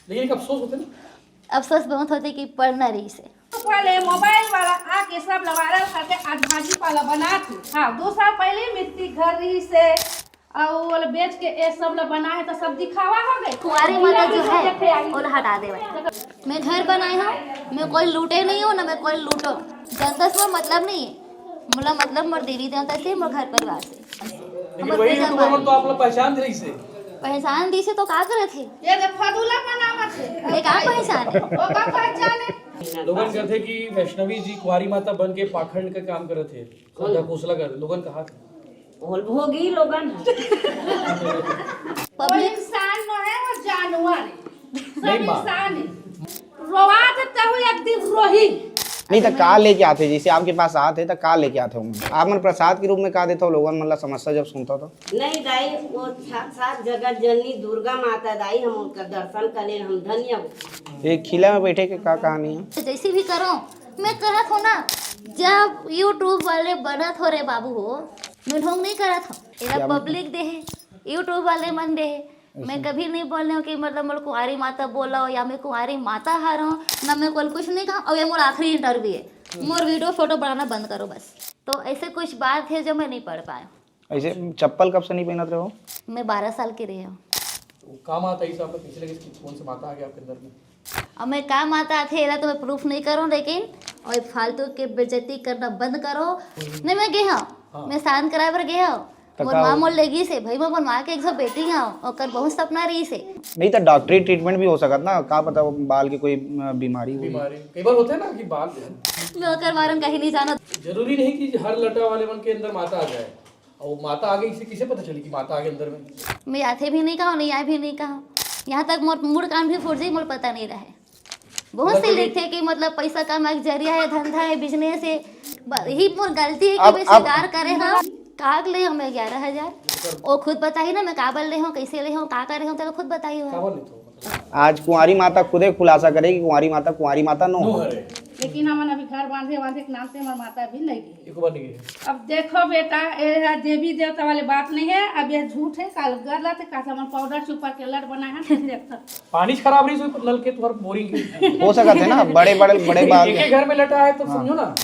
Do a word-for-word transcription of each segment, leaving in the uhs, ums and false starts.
लेकिन एक अफसोस होथे ना। अफसोस बहुत होथे कि पढ़ना रहिस हे। पहले मोबाइल वाला आके सब ला वायरल करके आज भाजी पाला बनात हे। हाँ, दो साल पहले मिट्टी घर रहिस हे, अउ ओला बेच के ये सब ला बना हे तो सब दिखावा हो गए। कुंवारी माता जो है, ओला हटा देवे। मैं घर बनाए हूँ, मैं कोई लूटे नहीं हूँ, ना मैं कोई लूटो। जनता से मोर मतलब नहीं है, मोला मतलब मोर देवी देवता से, मोर घर परिवार से। लेकिन वही यूट्यूबर मन तो आप लोग पहचान रहिस हे। पहचान दिस हे तो का करत हे? ये तो फदूला बनावत हे। ये का पहचान है? ओका पहचान है। लोगन कहथे कि वैष्णवी जी कुंवारी माता बन के पाखंड का काम करत हे, श्रद्धा खोसला कर, लोगन कहा। बोल भोगी लोगन। वो पब्लिक इंसान नो है, वो जानवर है। सब नहीं माँ। इंसान है। रोवा तो तहु एक दिन रोही। नहीं तो का लेके आथे? जैसे आपके पास आथे तो का लेके आथे? आप मन प्रसाद के रूप में का देथव लोगन मन ला, समस्या जब सुनता तो? नहीं दाई, वो साक्षात जगत जननी दुर्गा माता दाई, हम उनका दर्शन करें, हम धन्य हो। ये खिला में बैठे के का कहानी है? तो जैसे भी करो, मैं करत हो ना, जब यूट्यूब वाले बनत हो रे बाबू हो, मैं ढोंग नहीं करत हो। एला पब्लिक दे है, यूट्यूब वाले मन दे है। मैं कभी नहीं बोल रही हूँ कि मतलब मोर कुंवारी माता बोला हो या मैं कुंवारी माता हार हूँ, ना मैं कोई कुछ नहीं कहा। और ये मोर आखिरी इंटरव्यू है, मोर वीडियो फोटो बनाना बंद करो बस। तो ऐसे कुछ बात है जो मैं नहीं पढ़ पाया। ऐसे चप्पल कब से नहीं पहनत रहे हो? मैं बारह साल की रही हूँ। वो का माता इस आपको पीछे लगे इसकी कौन सी माता आ गई आपके अंदर में? अब मैं का माता आथे, एला तो मैं प्रूफ नहीं करूँ, लेकिन और फालतू के बेइज्जती करना बंद करो। नहीं, मैं गे हूँ, मैं शांत कराए बर गे हूँ। तो मोर का माँ हो- मोर ले गई से, भाई मैं अपन माँ के एक सौ बेटी हूँ, ओकर बहुत सपना रही से। नहीं तो डॉक्टरी ट्रीटमेंट भी हो सकत ना, का पता वो बाल की कोई अ, बीमारी हुई। बीमारी कई बार होता है ना कि बाल मैं ओकर बारे में कहीं नहीं जानत। जरूरी नहीं कि हर लटा वाले मन के अंदर माता आ जाए। और वो माता आ गई, इसे किसे पता चली कि माता आ गई अंदर में? मैं आथे भी नहीं कहा, नहीं आए भी नहीं कहा। यहाँ तक मोर मूड कान भी फूट जाई, मोर पता नहीं रहे। बहुत से लिखते कि मतलब पैसा कमाए के जरिया है, धंधा है, बिजनेस है। ब- यही मोर गलती है कि अब- मैं अब- स्वीकार करे हाँ। काग ले हमें ग्यारह हजार। वो खुद बताई ना, मैं काबर ले हूँ, कैसे ले हूँ, का करे हूँ, तेरा खुद बताई का हुआ। बोल लेते हो मतलब? आज कुंवारी माता खुदे खुलासा करे कि कुंवारी माता कुंवारी माता नो नो है। है। लेकिन हमन अभी घर बांधे बांधे के नाम से हमार माता भी नहीं गई। एक बार नहीं गए। अब देखो बेटा, ये देवी देवता वाले बात नहीं है। अब ये झूठ है। काल गलत है, काल हमन पाउडर छुपा के लड़ बनाए हैं, फिर देखता। पानी खराब रही सो नल के, तुम्हारे बोरिंग के। हो सकत है ना, बड़े बड़े बड़े बाल एक ही घर में लटा है तो समझो ना।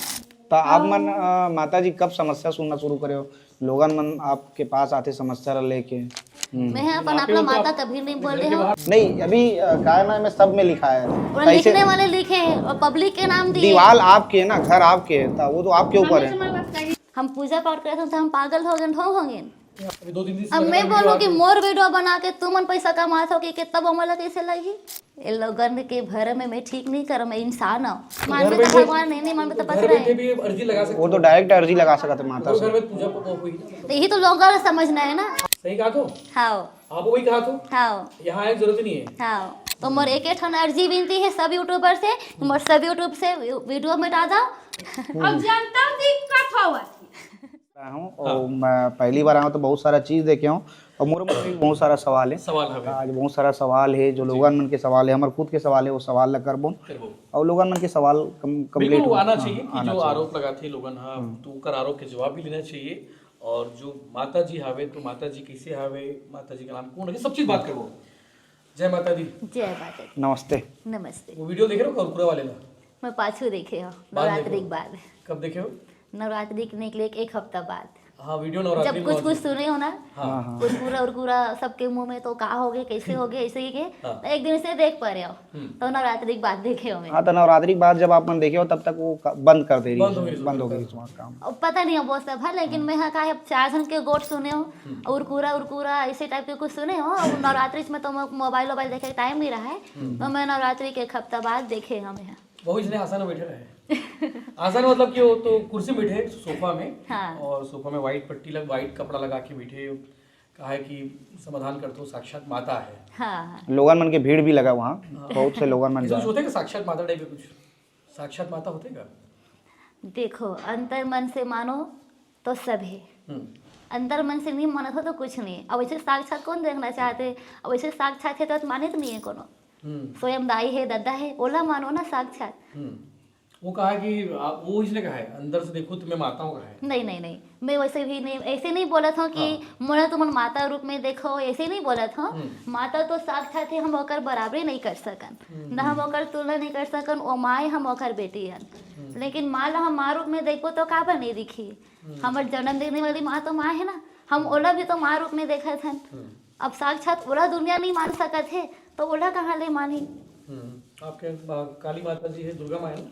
तो आप मन अ, माता जी कब समस्या सुनना शुरू करे हो? लोगन मन आपके पास आथे समस्या ला लेके? हम्म। मैं अपन अपना माता कभी नहीं बोल रही हूँ। नहीं, अभी अ, का है ना, मैं सब में लिखा है। और कैसे लिखने वाले लिखे हैं और पब्लिक के नाम दिए। दीवाल आपके है ना, घर आपके है, तो वो तो आपके ऊपर है। हम पूजा पाठ करते हैं तो हम पागल हो गए, ढोंग हो गए। अभी दो तीन दिन से अब लगा मैं वीडियो बोलूँ आ कि गई। मोर वीडियो बना के तुमन पैसा कमात हो कि कितना बोमला कैसे लगी? ये लोगन के भरम में मैं ठीक नहीं करम, मैं इंसान हूँ। मानवे तो भगवान नहीं, नहीं मानवे तो घर पसरा बैठे है। भी अर्जी लगा सकते वो हो। तो डायरेक्ट अर्जी लगा सकते माता वो से। घर में पूजा पाठ हुई ना। तो यही तो लोगों का समझना है ना। सही कहा तो। हाँ, आप वही कहा तो। हाँ, यहाँ आने की जरूरत नहीं है। हाँ। तो मोर एक एक ठन अर्जी विनती है सब यूट्यूबर से, मोर सब यूट्यूब से वीडियो मिटा दो। अब जनता दिक्कत होवत। आया हूँ और मैं पहली बार आया हूँ तो बहुत सारा चीज देखे हूँ और मोर मन में भी बहुत सारा सवाल है। सवाल हवे। आज बहुत सारा सवाल है जो लोगन मन के सवाल है, हमारे खुद के सवाल है, वो सवाल ला करबो करबो। और लोगन मन के सवाल कम बिल्कुल कंप्लीट वो आना चाहिए कि जो आरोप लगाथे लोगन हा, तो ओकर आरोप के जवाब भी लेना चाहिए। और जो माता जी हावे तो माता जी कैसे हावे, माता जी का नाम कौन रखे, सब चीज बात करबो। जय माता दी। जय माता दी। नमस्ते। नमस्ते। वो वीडियो देखे रहो कुरकुरा वाले ना? मैं पाछू देखे हो बाद नवरात्रि देखे। के बाद। कब देखे हो? नवरात्रि के निकले के एक हफ्ता बाद। हाँ, वीडियो जब नवरात्रि में कुछ और कुछ देखे। सुने हो ना, हाँ। कुछ पूरा और पूरा सबके मुंह में तो का हो गए, कैसे हो गए, ऐसे ही के। हाँ। एक दिन से देख पा रहे हो, हम्म। तो नवरात्रि के बाद देखे हो मैं। हाँ, तो नवरात्रि के बाद जब आप मन देखे हो तब तक वो क- बंद कर दे रही बंद हो गई बंद हो गई तुम्हारा काम। अब पता नहीं हो वो सब है, लेकिन मैं यहाँ का है, चार जन के गोठ सुने हो और पूरा और पूरा ऐसे टाइप के कुछ सुने हो। और नवरात्रि में तो मो- मोबाइल वोबाइल देखे टाइम नहीं रहा है, तो मैं नवरात्रि के एक हफ्ता बाद देखे हम यहाँ। बहुत इसने आसन में बैठे रहे। आसन मतलब कि वो तो कुर्सी में बैठे, सोफा में। हाँ। और सोफा में व्हाइट पट्टी लग, व्हाइट कपड़ा लगा के बैठे। कहा है कि समाधान करते हो, साक्षात माता है। हाँ, हाँ। लोगन मन के भीड़ भी लगा वहाँ, बहुत से लोगन मन ऐसा कुछ जा होते हैं क्या साक्षात माता टाइप के कुछ? साक्षात माता होते हैं क्या? देखो, अंतर मन से मानो तो सब है, हम्म। अंतर मन से नहीं मानत हो तो कुछ नहीं है। अब ऐसे साक्षात कौन देखना चाहते? अब ऐसे साक्षात है तो मानित नहीं है कोनो। हम्म। स्वयं दाई है, दद्दा है, ओला मानो ना साक्षात। हम्म। वो कहा कि आप, वो इसलिए कहा है, "अंदर से देखो तो मैं माता हूँ" कहा है। नहीं, नहीं, नहीं, मैं वैसे भी नहीं, ऐसे नहीं बोलत हूँ कि हाँ। "मोला तुमन माता रूप में देखो", ऐसे नहीं बोलत हूँ। हम्म। माता तो साक्षात है, हम ओकर बराबरी नहीं कर सकन, न हम ओकर तुलना नहीं कर सकन। वो माँ है, हम ओकर बेटी हन, लेकिन माँ ला हम माँ रूप में देखबो तो काबर नहीं दिखी? हमर जन्म देने वाली माँ तो माँ है ना, हम ओला भी तो माँ रूप में देखत हन। अब साक्षात ओला दुनिया नहीं मान सकत है, तो ओला कहाँ ले मानी? हम्म, आपके, अ, काली माता जी है, दुर्गा माँ है ना?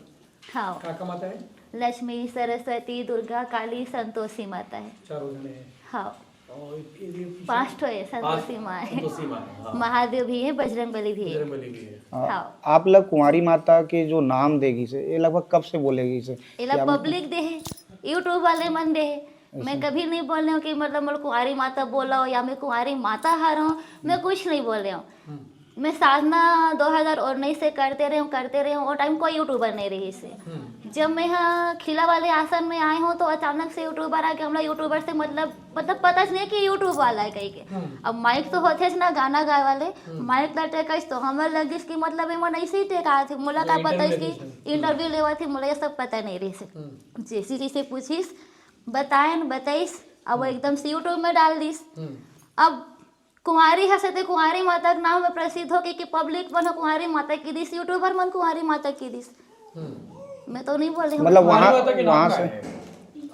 हाँ, काका माता है? लक्ष्मी, सरस्वती, दुर्गा, काली, संतोषी माता है। चारों जने हैं। हाँ, और ये, ये पीछे पाँच ठो है, संतोषी माँ है। संतोषी माँ है, हाँ। महादेव भी है, बजरंग बली भी है। बजरंग बली भी है। हाँ। आप ला कुंवारी माता के जो नाम दे गिस हे, ये लगभग कब से बोले गिस हे? एला पब्लिक दे है, YouTube वाले मन दे है। मैं कभी नहीं बोल रही हूँ कि मतलब मोला कुंवारी माता बोला हो या मैं कुंवारी माता हर हूँ, मैं कुछ नहीं बोल रही हूँ। मैं साधना दो हज़ार उन्नीस से करते रहे हूँ, करते रहे हूँ, वो टाइम कोई यूट्यूबर नहीं रही से। जब मैं यहाँ खिला वाले आसन में आए हूँ तो अचानक से यूट्यूबर आके हमला यूट्यूबर से मतलब मतलब पता नहीं कि यूट्यूब वाला है कहीं के। अब माइक तो होते ना गाना गाए वाले, माइक ला टेकस तो हमर लगिस कि मतलब एमन ऐसे ही टेका थे, मोला का पता है कि इंटरव्यू लेवा थे, मोला ये सब पता नहीं रही से। जैसे जैसे पूछिस, बताएन, बताइस, अब वो एकदम से यूट्यूब में डाल दिस। अब कुंवारी हसे ते कुंवारी माता के नाम में प्रसिद्ध होके कि पब्लिक मन ह कुंवारी माता की दिस, यूट्यूबर मन कुंवारी माता की दिस। मैं तो नहीं बोल रही हूँ। मतलब वहाँ माता के नाम वहाँ का से है?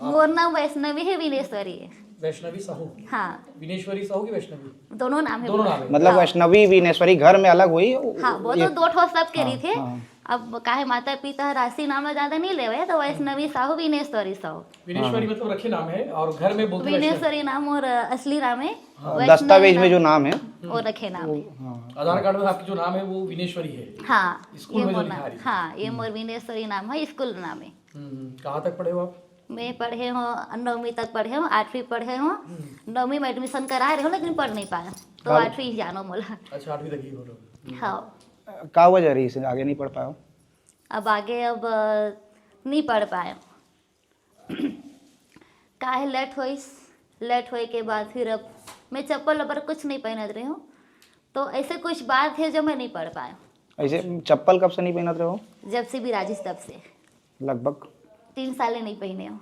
मोर नाम वैष्णवी है, विनेश्वरी। वैष्णवी साहू। हाँ, विनेश्वरी साहू की वैष्णवी? दोनों नाम है। दोनों नाम है। मतलब हाँ। वैष्णवी विनेश्वरी घर में अलग हुई? हाँ, वो ये- तो दो ठो सब के हाँ, रही थे। हाँ। अब काहे माता पिता राशि नाम ज्यादा नहीं लेवे, तो वैष्णवी साहू, विनेश्वरी साहू। विनेश्वरी मतलब रखे नाम है और घर में बोलते वैष्णवी। विनेश्वरी नाम और असली नाम है। हाँ, दस्तावेज में जो नाम है। वो रखे नाम है। हाँ। आधार कार्ड में आपकी जो नाम है वो विनेश्वरी है। हाँ, स्कूल ये में जो मोर लिखा नाम, है। हाँ, ये मोर विनेश्वरी नाम है, स्कूल नाम है। हम्म, कहाँ तक पढ़े हो आप? मैं पढ़े हूँ, नौवीं तक पढ़े हूँ, आठवीं पढ़े हूँ। नौवीं में एडमिशन करा रहे हूँ, लेकिन पढ़ नहीं पाया, तो हाँ। आठवीं जानो मोला। अच्छा, आठवीं तक ही हो रहा। हाँ, का वजह रही से आगे नहीं पढ़ पाया? अब आगे अब अ, नहीं पढ़ पाए। काहे लेट होइस, लेट होए के बाद फिर अब मैं चप्पल वप्पल कुछ नहीं पहनत रही हूँ, तो ऐसे कुछ बात है जो मैं नहीं पढ़ पाया। ऐसे चप्पल कब से नहीं पहनत रहे हो? जब से विराजिस तब से लगभग तीन साल नहीं पहने हो।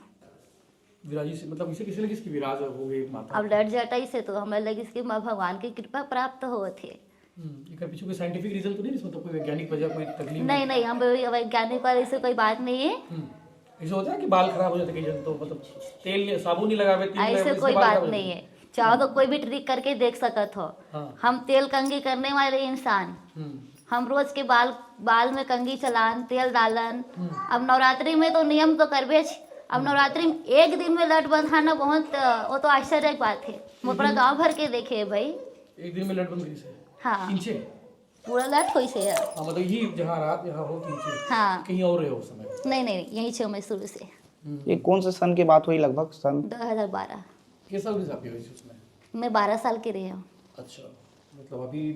विराजी से मतलब इसे किसे लगिस कि विराज हो गई माता? अब लट जटाई से तो हमें लगिस कि माँ भगवान की कृपा प्राप्त होत है। हम्म, एकर पीछे कोई साइंटिफिक रीजन तो नहीं, इसमें तो कोई वैज्ञानिक वजह, कोई तकलीफ नहीं, नहीं, हम वैज्ञानिक वाले से कोई बात नहीं है। हम्म, ऐसे होता है कि बाल खराब हो जाते कई जन तो, मतलब तेल नहीं, साबुन नहीं लगावे, तेल नहीं लगावे, ऐसे इससे कोई बाल बात खराब हो नहीं जाते है, चाहो तो कोई भी ट्रिक करके देख सकत हो। हाँ। हम तेल कंघी करने वाले इंसान, हम्म, हम रोज के बाल बाल में कंघी चलान, तेल डालन। अब नवरात्रि में तो नियम तो करबेच। अब नवरात्रि में एक दिन में लट बंधाना बहुत अ, वो तो आश्चर्य की बात है। मैं पूरा गांव भर के देखे है भाई। एक दिन में लट बंध गई से? हाँ, खींचे? पूरा लट होइस है। हाँ, मतलब यही जहाँ रात यहाँ हो खींचे? हाँ। कहीं और रहे हो उस समय? नहीं, नहीं, नहीं, यहीं छे मैं शुरू से। ये कौन से सन की बात हुई लगभग, सन? दो हज़ार बारह। किस साल की शादी हुई थी उसमें? मैं बारह साल की रही हूँ। अच्छा, मतलब अभी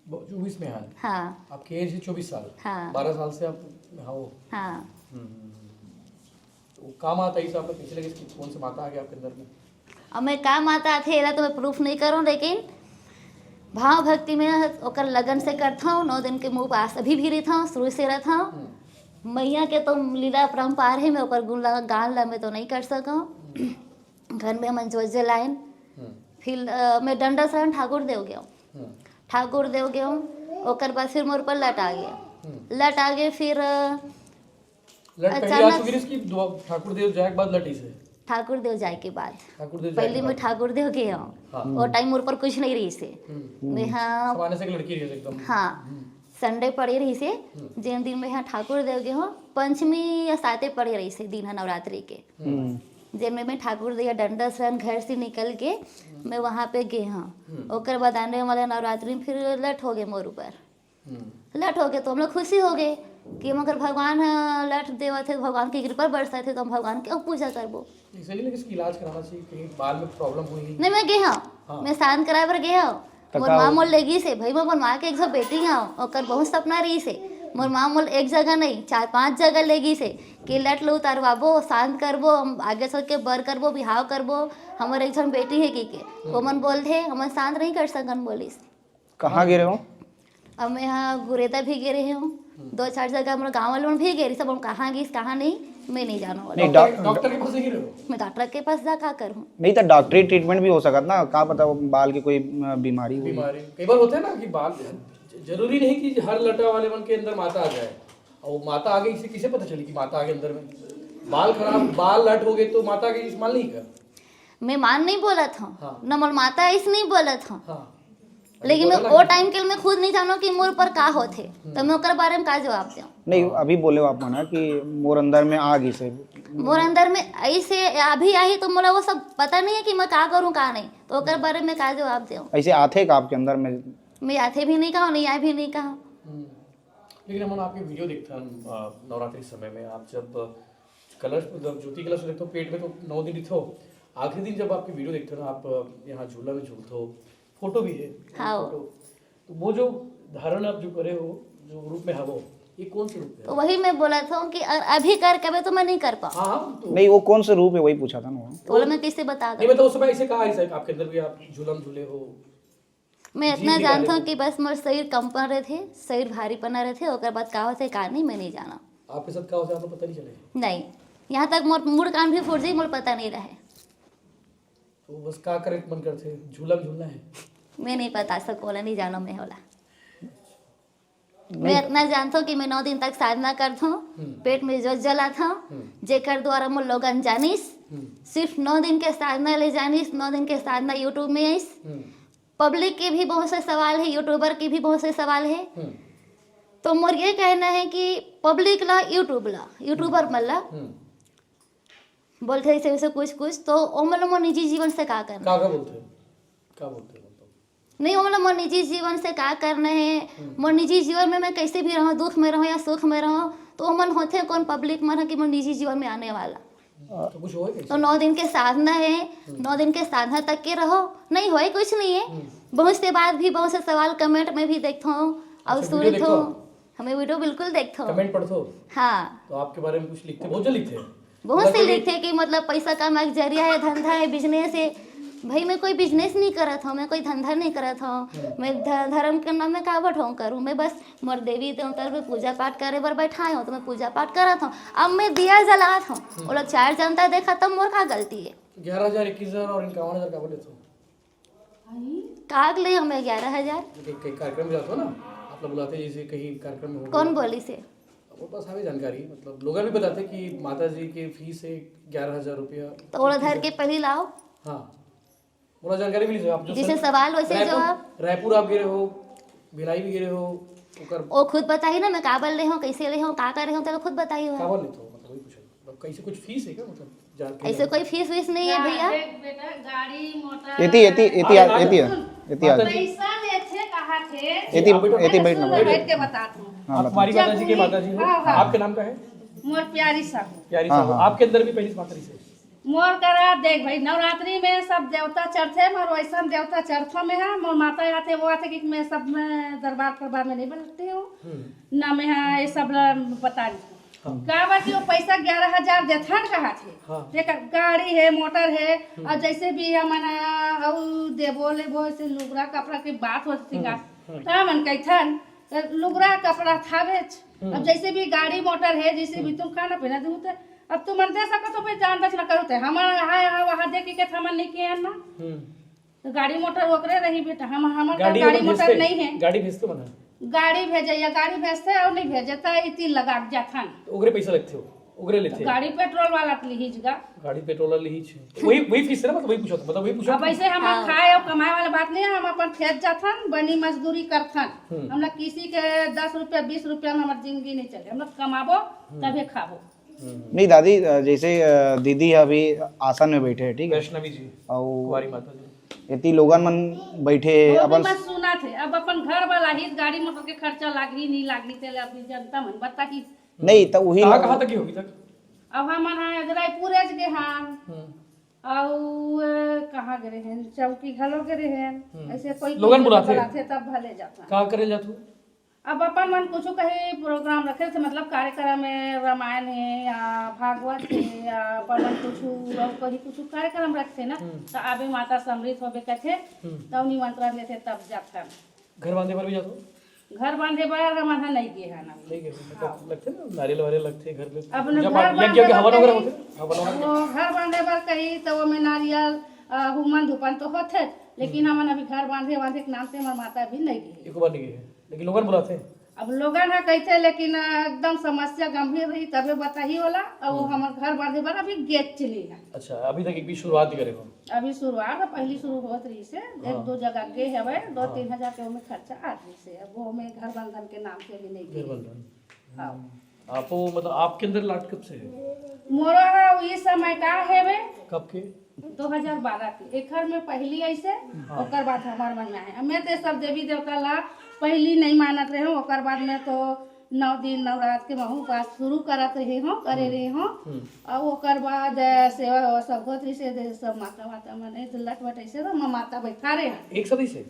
ब- चौबीस में हाल। हाँ, आपकी एज है चौबीस साल। हाँ। बारह साल से आप यहाँ हो। हाँ। हम्म। तो काम आता है इस आपको कैसे लगे कि कौन से माता आ गया आपके अंदर में? अब मैं का माता आथे, एला तो मैं प्रूफ नहीं करूँ, लेकिन भाव भक्ति में ओकर लगन से करथौं। नौ दिन के मैं उपास अभी भी रहिथौं, शुरू से रहिथौं। मैया के तो लीला अपरंपार है, मैं ओकर गुण ला गान ला मैं तो नहीं कर सकौं। घर में हमन जोत जलायन, फिर अ, मैं डंडा सहन ठाकुर देव गेहूँ, ठाकुर देव गेहूँ, ओकर बाद फिर मोर पर लट आ गया। लट आ गए फिर अ, लट पहले आ अचानक चुकी थी इसकी, दो- ठाकुर देव जाए के बाद लट इसे। ठाकुर देव जाए के बाद ठाकुर देव जाए पहले के मैं बाद। ठाकुर देव गेहूँ। हाँ। वो टाइम मोर पर कुछ नहीं रही से। हम्म। मैं हाँ, सामान्य से एक लड़की रही एकदम। हाँ, संडे पड़े रही से, जेन दिन में यहाँ ठाकुर देव गेहूँ, पंचमी या साते पड़े रही से दिन है नवरात्रि के। हम्म। जेन में मैं ठाकुर देव डंडा सहन घर से निकल के मैं वहाँ पे गे हूँ। ओकर बाद आने वाले नवरात्रि में फिर लट हो गए मोर ऊपर। हम्म। लट हो गए तो हम लोग खुशी हो गए कि मगर भगवान ह लट देवत है, भगवान की कृपा बरसत है, तो हम भगवान के अब पूजा करबो। इसलिए लेकिन इसकी इलाज कराना चाहिए, कहीं बाल में प्रॉब्लम हुई। नहीं, मैं गे हूँ, हाँ। मैं शांत कराए बर गे हूँ। तो मोर का माँ हो- मोर लेगी से, भाई मैं अपन माँ के एक सौ बेटी हूँ, ओकर बहुत सपना रही से। मोर माँ मोर एक जगह नहीं, चार पांच जगह लेगी से कि लट लो उतारवाबो, शांत करबो, हम आगे चल के बर करबो, बिहाव करबो, हमर एक झन बेटी है की के। वो मन बोल थे, हमन शांत नहीं कर सकन बोलिस। कहाँ गिरे हो? अब मैं यहाँ गुरेता भी गे रहे हूँ, दो चार जगह मोर गाँव वाले मन भी गे रही, सब हम कहाँ गिस कहाँ नहीं, मैं नहीं जानो वाला। नहीं, डॉक्टर के पास ही रहो। मैं डॉक्टर के पास जा का करूँ? नहीं तो डॉक्टरी ट्रीटमेंट भी हो सकत ना, का पता वो बाल की कोई अ, बीमारी हुई। बीमारी कई बार होता है ना कि बाल, जरूरी नहीं कि हर लटा वाले मन के अंदर माता आ जाए। और वो माता आ गई, इसे किसे पता चली कि माता आ गई अंदर में? बाल खराब, बाल लट हो गए तो माता आ गई, इस माल नहीं कर। मैं मान नहीं बोलत हूँ, हाँ। न मोर माता ऐस नहीं बोलत हूँ, हाँ। लेकिन मैं वो टाइम के लिए मैं खुद नहीं जानो कि मोर ऊपर का होथे, तो मैं ओकर बारे में का जवाब दूँ? नहीं, अभी बोले हो आप मना कि मोर अंदर में आ गई से। मोर अंदर में ऐसे अभी आई तो मोला वो सब पता नहीं है कि मैं का करूँ का नहीं, तो ओकर बारे में का जवाब दूँ? ऐसे आथे का आपके अंदर में? मैं आथे भी नहीं कहा, नहीं आए भी नहीं कहा। लेकिन हम आपके वीडियो देखते हैं, अ, नवरात्रि समय में आप जब कलश, जब ज्योति कलश देखते हो पेट में तो नौ दिन रहिथो। आखिरी दिन जब आपकी वीडियो देखते हो ना, आप अ, यहाँ झूला में झूलते हो, फोटो भी है, हाँ। फोटो। तो वो जो धारण आप जो करे हो, जो रूप में हवो, ये कौन से रूप में तो वही मैं बोला था कि अ- अभी कर कबे तो मैं नहीं कर पाऊँ। हाँ, हाँ, तो नहीं, वो कौन से रूप है वही पूछा था ना। तो बोला मैं कैसे बता नहीं, दूँ? मतलब उस समय ऐसे कहा है सर, आपके अंदर भी आप झूलम झूले हो? मैं इतना जानता हूँ कि बस मोर शरीर कंपन रहते, शरीर भारीपना रहते, ओकर बाद का होते का नहीं मैं नहीं जाना। आपके साथ क्या होता है, आपको पता नहीं चले? नहीं, यहाँ तक मोर मुड़ कान भी फूट जाई, मोर पता नहीं रहे। तो बस का करे मन करते, झूलम झूलना है। मैं नहीं बता सको, ओला नहीं जानो मैं होला। मैं इतना जानता हूँ कि मैं नौ दिन तक साधना करता हूँ, पेट में जोत जलाता हूँ, जेकर द्वारा मोर लोगन जानिस, सिर्फ नौ दिन के साधना ले जानिस, नौ दिन के साधना यूट्यूब में आइस। पब्लिक के भी बहुत से सवाल है, यूट्यूबर के भी बहुत से सवाल है। तो मोर ये कहना है कि पब्लिक ला, यूट्यूब ला, यूट्यूबर मन ला बोलते ऐसे वैसे कुछ कुछ, तो ओमन ला मोर निजी जीवन से का करना? का का बोलते हैं, का बोलते हैं मतलब? नहीं, ओमन ला मोर निजी जीवन से का करना है, मोर निजी जीवन में मैं कैसे भी रहूँ, दुख में रहूँ या सुख में रहूँ, तो ओमन होते कौन पब्लिक मन ह कि मोर निजी जीवन में आने वाला। तो कुछ हो गया? तो नौ दिन के साधना है, नौ दिन के साधना तक के रहो, नहीं होए कुछ नहीं है। बहुत से बात भी, बहुत से सवाल कमेंट में भी देखता हूँ और अच्छा, सुनता वीडियो देखता हूँ। हमें वीडियो बिल्कुल देखता हूँ। कमेंट पढ़ते हो? हाँ। तो आपके बारे में कुछ लिखते, बहुत जन लिखते हैं। बहुत से लिखते हैं कि मतलब पैसा कमाए के जरिया है, धंधा है, बिजनेस है। भाई, मैं कोई बिजनेस नहीं करत हूँ, मैं कोई धंधा नहीं करत हूँ। मैं ध- धर्म के नाम में का बठोंग करूँ? मैं बस मोर देवी देवता पे पूजा पाठ करे बर बैठाए हूँ, तो मैं पूजा पाठ करत हूँ। अब मैं दिया जलात हूँ, वो लोग चार जनता देखा, तब मोर का गलती है? ग्यारह हजार, इक्कीस हजार और इक्यावन हजार का बोले तो काग ले हमें ग्यारह हजार। कहीं कार्यक्रम जाते हो ना, आप लोग बुलाते हैं, जैसे कहीं कार्यक्रम हो गया। कौन बोली से? वो बस हमें जानकारी, मतलब लोग भी बताते कि माता जी की फीस है ग्यारह हजार रुपया। तो ओला धर के पहले लाओ। हाँ, बोला जानकारी मिली आप जो जिसे सवाल वैसे रायपुर, जवाब। रायपुर आप गिरे हो, भिलाई भी गिरे हो, ओकर वो खुद बताई ना, मैं काबर ले हूँ, कैसे ले हूँ, का करे हूँ, तो खुद बताई हो। काबर लेते हो, मतलब वही पूछा, मतलब कैसे कुछ फीस है क्या, मतलब जाके ऐसे कोई फीस वीस नहीं है भैया। देख बेटा, गाड़ी मोटर एती एती एती आ- एती आ- एती आ- पैसा लेथे कहा थे। एती एती बैठ ना, बैठ। बैठ के बता तू। हाँ, आप बता। हमारी माता जी के माता जी हो। हाँ, हाँ। आपके नाम का है? मोर प्यारी साहू। प्यारी हाँ, साहू, हाँ। आपके अंदर भी पहली माता जी से? मोर करा देख भाई, नवरात्रि में सब देवता चढ़थे, मोर वैसन देवता चढ़थो में है, मोर माता आथे, वो आथे कि मैं सब में दरबार फरबार में नहीं बैठती हूँ, ना मैं हाँ ये सब ला पता नहीं। काबर कि वो पैसा ग्यारह हजार देथन कहा थे। हाँ। देख, गाड़ी है, मोटर है, और जैसे भी हमन अउ देबो लेबो ऐसे लुगरा कपड़ा के बात होती का, त हमन कहिथन लुगरा कपड़ा थावेच। अब जैसे भी गाड़ी मोटर है, जैसे भी तुम खाना पीना दूँ, तो अब तुम मन दे सको तो भाई जान दक्षिणा करो, ते हमर हाय हाय वहाँ दे के हमन नहीं किए ना। हम्म। तो गाड़ी मोटर ओकरे रही बेटा, हम हमर गाड़ी गाड़ी ओकर मोटर भेजते? नहीं है। गाड़ी भेजते मना? गाड़ी भेजे या गाड़ी भेजते और नहीं भेजे तो इतनी लगा के जाथन। तो ओकरे पैसा लगते हो, ओकरे लेते हैं। गाड़ी पेट्रोल वाला तो लिहिज गा। गाड़ी पेट्रोल वाला लिहिज। वही वही फीस है ना, मतलब वही पूछा था, मतलब वही पूछा अब था। ऐसे हम हाँ। खाए और कमाए वाला बात नहीं है, हम अपन खेत जाथन, बनी मजदूरी करथन। हम लोग किसी के दस रुपया बीस रुपया में हमार जिंदगी नहीं चले, हम लोग कमाबो तबे खाबो। नहीं दादी, अ, जैसे अ, दीदी अभी आसन में बैठे हैं, ठीक है, वैष्णवी जी, और कुंवारी माता जी। इतनी लोगन मन बैठे हैं, वो भी अपन मत सुना थे, अब अपन घर वाला ही गाड़ी मोटर के खर्चा लागही नहीं लागही, तेल अभी जनता मन बता कि नहीं तो वही कहाँ कहाँ तक ही होगी तक? अब हम हाँ रायपुर एज के हाँ हम्म। और कहाँ गए हैं, चौकी घलो गए हैं, ऐसे कोई लोगन बुलाते। बुलाते तब भले जाता। कहाँ करे जातू? अब अपन मन कुछ कहीं प्रोग्राम रखे थे, मतलब कार्यक्रम में रामायण है या भागवत है या अपन मन कुछ और कहीं कुछ कार्यक्रम रखते ना, तो आबे माता समृद्ध होबे कहते, तब निमंत्रण देते तब जाता। घर बांधे पर भी जातू? घर बांधे बर हमन ह नहीं गे हन अभी। नहीं गे, मतलब लगथे ना, नारियल वारियल लगथे घर में। अब पूजा घर पाठ, यज्ञ बांधे यज्ञ, बर हवन वगैरह कही, होथे, हवन वगैरह। वो घर बांधे बर कही तो वो में नारियल, अ, हुमन धूपन तो होथे, लेकिन हमन अभी घर बांधे बांधे के नाम से हमर माता अभी नहीं गे। एको बार नहीं गे, लेकिन लोगन बुलाथे। अब लोगन ह कहिथे, लेकिन, अ, एकदम समस्या गंभीर रही तबे बताही ओला। और वो हमर घर बांधे बर अभी गेच नहीं है। अच्छा, अभी तक एक भी शुरुआत नहीं करे हो? अभी शुरुआत है, पहली शुरू होत रही से, एक हाँ। दो जगह गे हवे, दो हाँ। तीन हजार के ओमे खर्चा आत रही से, अब वो में घर बंधन के नाम से भी नहीं घर गे। बंधन। हाँ। आपको, मतलब, आपके अंदर लाट कब से है? मोरो है, ये समय का हेवे, कब के? दो हजार बारह के। एकर में पहली ऐसे, ओकर बाद हमार मन में आए। मैं तो सब देवी देवता ला पहली नहीं मानत रहे हूँ, ओकर बाद में तो नौ दिन नवरात्र के महू उपास शुरू करत रहे हूँ, करे रहे हूँ। हम्म। और ओकर बाद, अ, सेवा वेवा सब होत रही से, दे-, सब माता वाता मन, ए, लट वट ऐसे तो म-, माता बैठा रहे हैं। एक साथ ही से?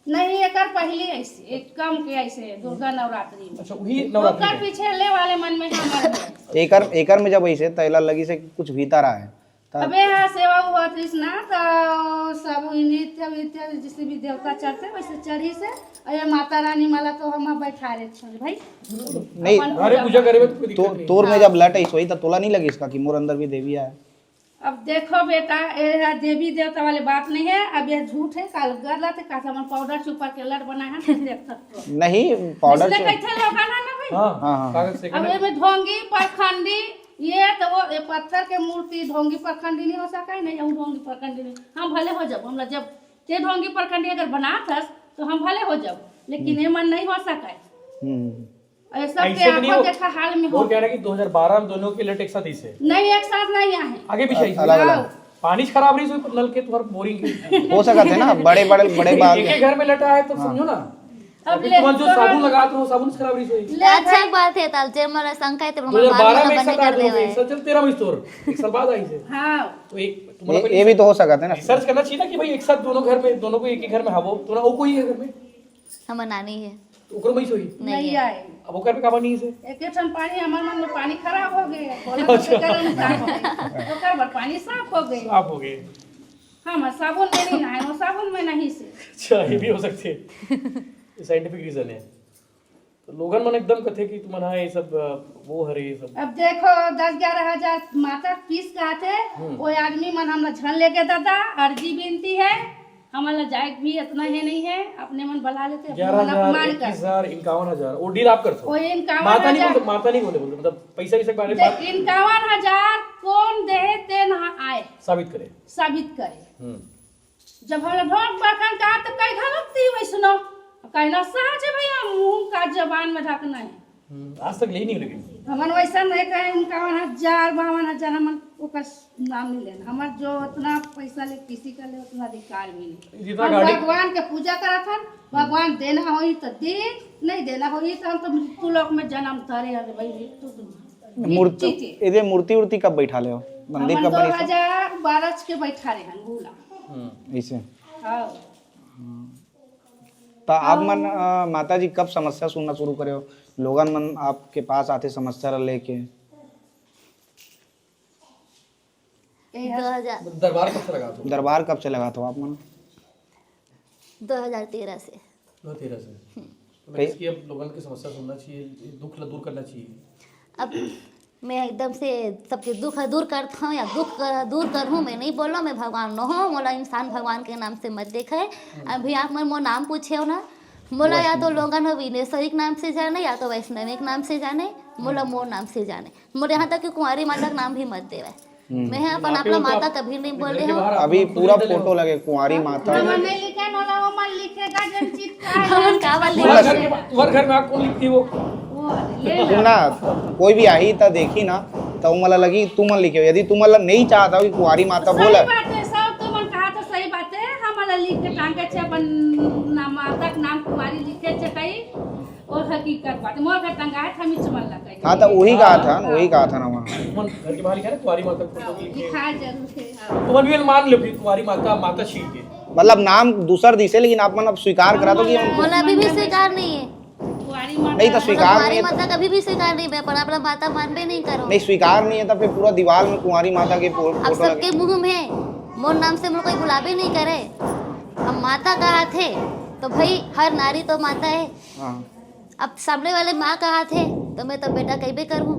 नहीं, एकर पहली ऐसे, एक कम के ऐसे, दुर्गा नवरात्रि में। अच्छा, वही नवरात्रि ओकर में। पिछले वाले मन में हमार में। एकर एकर में जब ऐसे तैला लगी से कुछ भीतर आए, तब अबे हाँ, सेवा हुआ थी ना, तो सब नृत्य वित्य जैसे भी देवता चढ़ते वैसे चढ़ी से, अरे माता रानी माला तो हम बैठा रहे थे भाई। नहीं, अपन घरे पूजा करे में तो कोई तो, दिक्कत नहीं। तोर में जब लट ऐसे होई, तो तोला नहीं लगी इसका कि मोर अंदर भी देवी आए? अब देखो बेटा, ये देवी देवता वाली बात नहीं है। अब ये झूठ है, काल गलत है, का हमन पाउडर छुपा के लट बनाए हैं, देखता तो। नहीं, पाउडर इसलिए से कहते लोग ना ना भाई। हाँ, हाँ, हाँ। कागज से अब ये में ढोंगी परखंडी, ये तो वो, ये पत्थर के मूर्ति ढोंगी परखंडी नहीं हो सका है, नहीं हम ढोंगी परखंडी नहीं, हम भले हो जाब, हम जब ते ढोंगी परखंडी अगर बनात हस तो हम भले हो जाब, लेकिन ये मन नहीं हो सका है। हम्म। और ये सब ऐसे के तो नहीं आंखों हो। देखा हाल में वो हो। कह रहा है कि दो हज़ार बारह में दोनों के लट एक साथ ही से, नहीं, एक साथ नहीं आए। आगे भी सही अलग से। अलग। पानी खराब रही सो नल के तुम्हारे बोरिंग के। हो सकत है ना, बड़े बड़े बड़े बाग। एक ही घर में लटा है तो समझो ना। अब अभी ले तुम्हारे जो तो साबुन लगात हो, साबुन खराब रही सो। ले अच्छा, भाई। एक बात है, ताल जे मला शंका है तो दो हज़ार बारह में एक बने साथ कर आठ लोग देवे। एक साथ चल, तेरह में स्टोर एक साल बाद आई से। हाँ। तो एक ये, ये भी तो हो सकत है ना। रिसर्च करना चाहिए ना कि भाई एक साथ दोनों घर में, दोनों को एक ही घर में हवो, तो ना वो कोई है घर में, हमर नानी है। तो ओकर में ही सोई। नहीं नहीं है। आए। अब ओकर में काबा नहीं से। एक एक ठन पानी हमार मन में पानी खराब हो गए, बोला तो अच्छा। ओकर अनुसार हो गए। ओकर बाद पानी साफ हो गए। आप हो गए। हाँ, मैं साबुन में नहीं नहाए, वो साबुन में नहीं से। अच्छा, ये भी हो सकते हैं, साइंटिफिक रीजन है। तो लोगन मन एकदम कथे कि तुमन हाँ ये सब, अ, वो हरे ये सब। अब देखो, दस ग्यारह हजार माता फीस का थे, हम्म। वो आदमी मन हमला झन लेके दादा, अर्जी विनती है, हमला जाए भी इतना है नहीं है, अपने मन बुला लेते, अपने ग्यारह मन हजार, अपमान इक्कीस कर। हजार, इक्यावन हजार, वो डील आप करते हो। वो इक्यावन माता नहीं हजार। बोलते, माता नहीं बोले, बोलते मतलब पैसा वैसा के बारे में देख, बात। इक्यावन हजार कौन देहे ते ना आए, साबित करे। साबित करे। हम्म। जब हम ढोंग बरखन का तो कई घालत ती वैसनो, कहना साँच है भैया, मुंह का जबान में ढकना है। हम्म, आज तक ले नहीं लेकिन। हमन वैसा नहीं कहे, इक्यावन हजार, बावन हजार, हमन ओकर नाम नहीं लेना। हमर जो उतना पैसा ले, किसी का ले, उतना अधिकार भी नहीं। जितना हम गाड़ी भगवान के पूजा करत हन, भगवान देना होई तो दे, नहीं देना होई तो हम तो मृत्यु लोक में जन्म धरे हन भाई, मृत्यु तुम। मूर्ति, मृत्यु के। इधर मूर्ति उर्ति कब बैठा ले हो? मंदिर हमन कब दो बनी? हजार बारह के बैठा रहे हन भूला। हम्म। ऐसे। हाँ। तो आप मन, अ, माता जी कब समस्या सुनना शुरू करे हो? लोगन मन आपके पास आते समस्या ला लेके? ए, दो हजार दरबार कब से लगा था? दरबार कब से लगा था आप मन? दो हजार तेरह से। दो तेरह से। तो मैं इसकी अब लोगन की समस्या सुनना चाहिए, ये दुख ला दूर करना चाहिए। अब मैं एकदम से सबके दुख दूर करता हूँ या दुख कर, दूर करूँ, मैं नहीं बोलो, मैं भगवान न हो, मोला इंसान भगवान के नाम से मत देखे। अभी आप मन मोर नाम पूछे हो ना, मोला या तो लोगन हो विनेश्वरी के नाम से जाने या तो वैष्णवी के नाम से जाने, मोला मोर नाम से जाने। मोर यहाँ तक कि कुंवारी माता के नाम भी मत देवे। मैं अपन अपना माता कभी नहीं बोल रहे हो। अभी पूरा फोटो लगे कुंवारी माता। हमन नहीं लिखे, नोला वो मन लिखेगा जन चित का। कौन का वाली? तुम्हारे घर के, तुम्हारे घर में आप कौन लिखती वो? वो ले ला। सुन ना, कोई भी आही त देखी ना, त उमला लगी तुमन लिखे हो। यदि तुमला नहीं चाहता हो कि कुंवारी माता सही बोला, बात है, सब तुमन कहा तो सही बात है। हमला लिख के टांगे छे अपन नाम, माता के नाम कुमारी लिखे छे कई, और हकीकत बात है। मोर घर टंगा है, थमी चमन लगा। हाँ, तो वही कहा था ना, वही कहा था ना वहाँ। तुम्हारे घर के बाहर लिखा है ना कुंवारी माता फोटो भी लिखे। लिखा जरूर है, हाँ। तुम्हारे भी मान लो फिर कुंवारी माता, माता शील के। मतलब नाम दूसर दिसे, लेकिन आप मन अब स्वीकार करा दो कि हम मोला अभी भी स्वीकार नहीं है। कुंवारी माता नहीं तो स्वीकार नहीं कुंवारी है। माता कभी भी स्वीकार नहीं, मैं पर अपना माता मानबे नहीं करो। नहीं, स्वीकार नहीं है तो फिर पूरा दीवार में कुंवारी माता के फो- अब फोटो लगे। सबके मुंह में मोर नाम से मोला कोई बुलाबे नहीं करे। अब माता कहा थे तो भाई हर नारी तो माता है। हाँ। अब सामने वाले माँ कहा थे, तो मैं तो बेटा कहिबे करहूँ।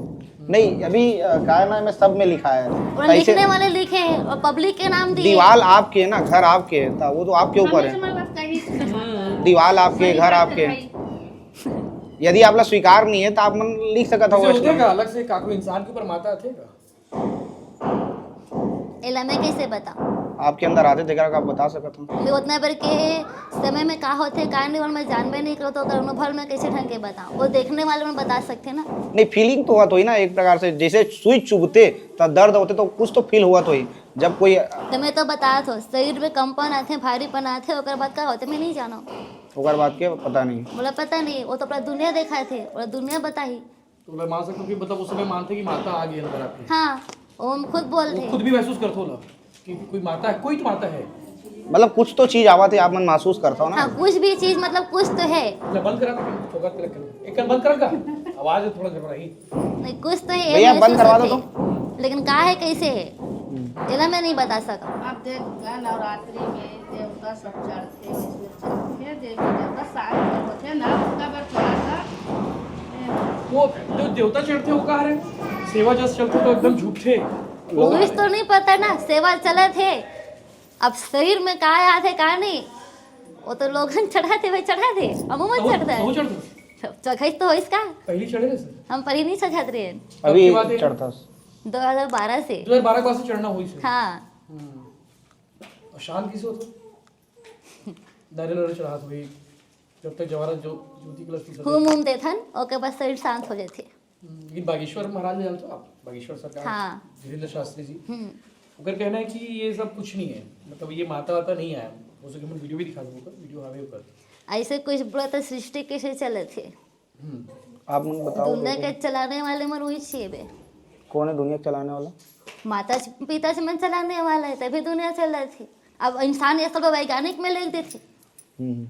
नहीं, अभी अ, का है ना, मैं सब में लिखा है। और लिखने वाले लिखे हैं और पब्लिक के नाम दिए। दीवाल आपके है ना, घर आपके है, तो वो तो आपके ऊपर है। दीवाल आपके, घर आपके। यदि आपला स्वीकार नहीं है तो आप मन लिख सकत हो। होथे का अलग से काकरो इंसान के ऊपर माता आथे का? एला मैं कैसे बताऊं? आपके अंदर आते तेकरा का आप बता सकत हो। मैं उतना बेर के समय में का होथे, का नहीं, मैं जानबे नहीं करो, तो ओकर अनुभव मैं कैसे ढंग के बताऊं? वो देखने वाले में बता सकते ना। नहीं, फीलिंग तो होत होही ना एक प्रकार से, जैसे सुई चुभते तो दर्द होते, तो कुछ तो फील होत होही जब कोई। तो मैं तो बतात हों, शरीर में कंपन आथे, भारीपन आथे, ओकर बाद का होथे, मैं नहीं जानों। ओकर बाद के पता नहीं। मोला पता नहीं, वो तो अपना दुनिया देखाथे, ओला दुनिया बताही। तो मैं मान सकता हूँ कि मतलब उस समय मानते कि माता आ गई अंदर आपके। हाँ, वो हम खुद बोल वो रहे। खुद भी महसूस करते हो ना कि कोई माता है, कोई तो माता है। मतलब कुछ तो चीज आवत हे, आप मन महसूस करता हो ना। हाँ, कुछ भी चीज, मतलब कुछ तो है। मैं बंद करा तो फोकट पे रख के एक बार बंद करा का आवाज है थोड़ा घबराई। नहीं, कुछ तो है, भैया, बंद महसूस करवा दो होथे। लेकिन का है, कैसे है, एला मैं नहीं बता सकता। अब देख, नवरात्रि में देवता सब चढ़ते, उसमें चढ़ते, देवी देवता शांत होते ना, उनका बर थोड़ा सा वो जो देवता चढ़ते वो कहा रहे, सेवा जस चलते तो एकदम झूठे। कुछ तो नहीं पता ना, सेवा चलत हे। अब शरीर में का आथे, का नहीं, वो तो लोगन चढ़ाथे भाई, चढ़ाथे, हम मन तो वो- चढ़ता तो वो है। चढ़ते चढ़ाई तो हो इसका, पहली चढ़े रहे सर। हम पहले नहीं चढ़ात रहे। अभी बात है? चढ़ता। दो हज़ार बारह से। दो हज़ार बारह के बाद से चढ़ना हुई सर। हाँ, और शांत कैसे होता? नारियल वारियल चढ़ात हुई, जब तक जवारा जो ज्योति कलश थी सब। घूम उम देथन, ओके बाद शरीर शांत हो जाथे। हम्म, लेकिन बागेश्वर महाराज ले जानते हो आप, बागेश्वर सरकार, हाँ। धीरेन्द्र शास्त्री जी, हम्म। ओकर कहना है कि ये सब कुछ नहीं है, मतलब ये माता वाता नहीं आया। हो सके हम वीडियो भी दिखा दूँ, वीडियो हावे ऊपर। ऐसे कुछ बोला तो सृष्टि कैसे चलत हे? हम्म। आप मन बताओ। दुनिया के चलाने वाले मन वही चाहिए बे। कौन है दुनिया के चलाने वाला? माता च- पिता से मन चलाने वाला है, तभी दुनिया चलत हे। अब इंसान ये सब वैज्ञानिक में लिख देथे, हम्म।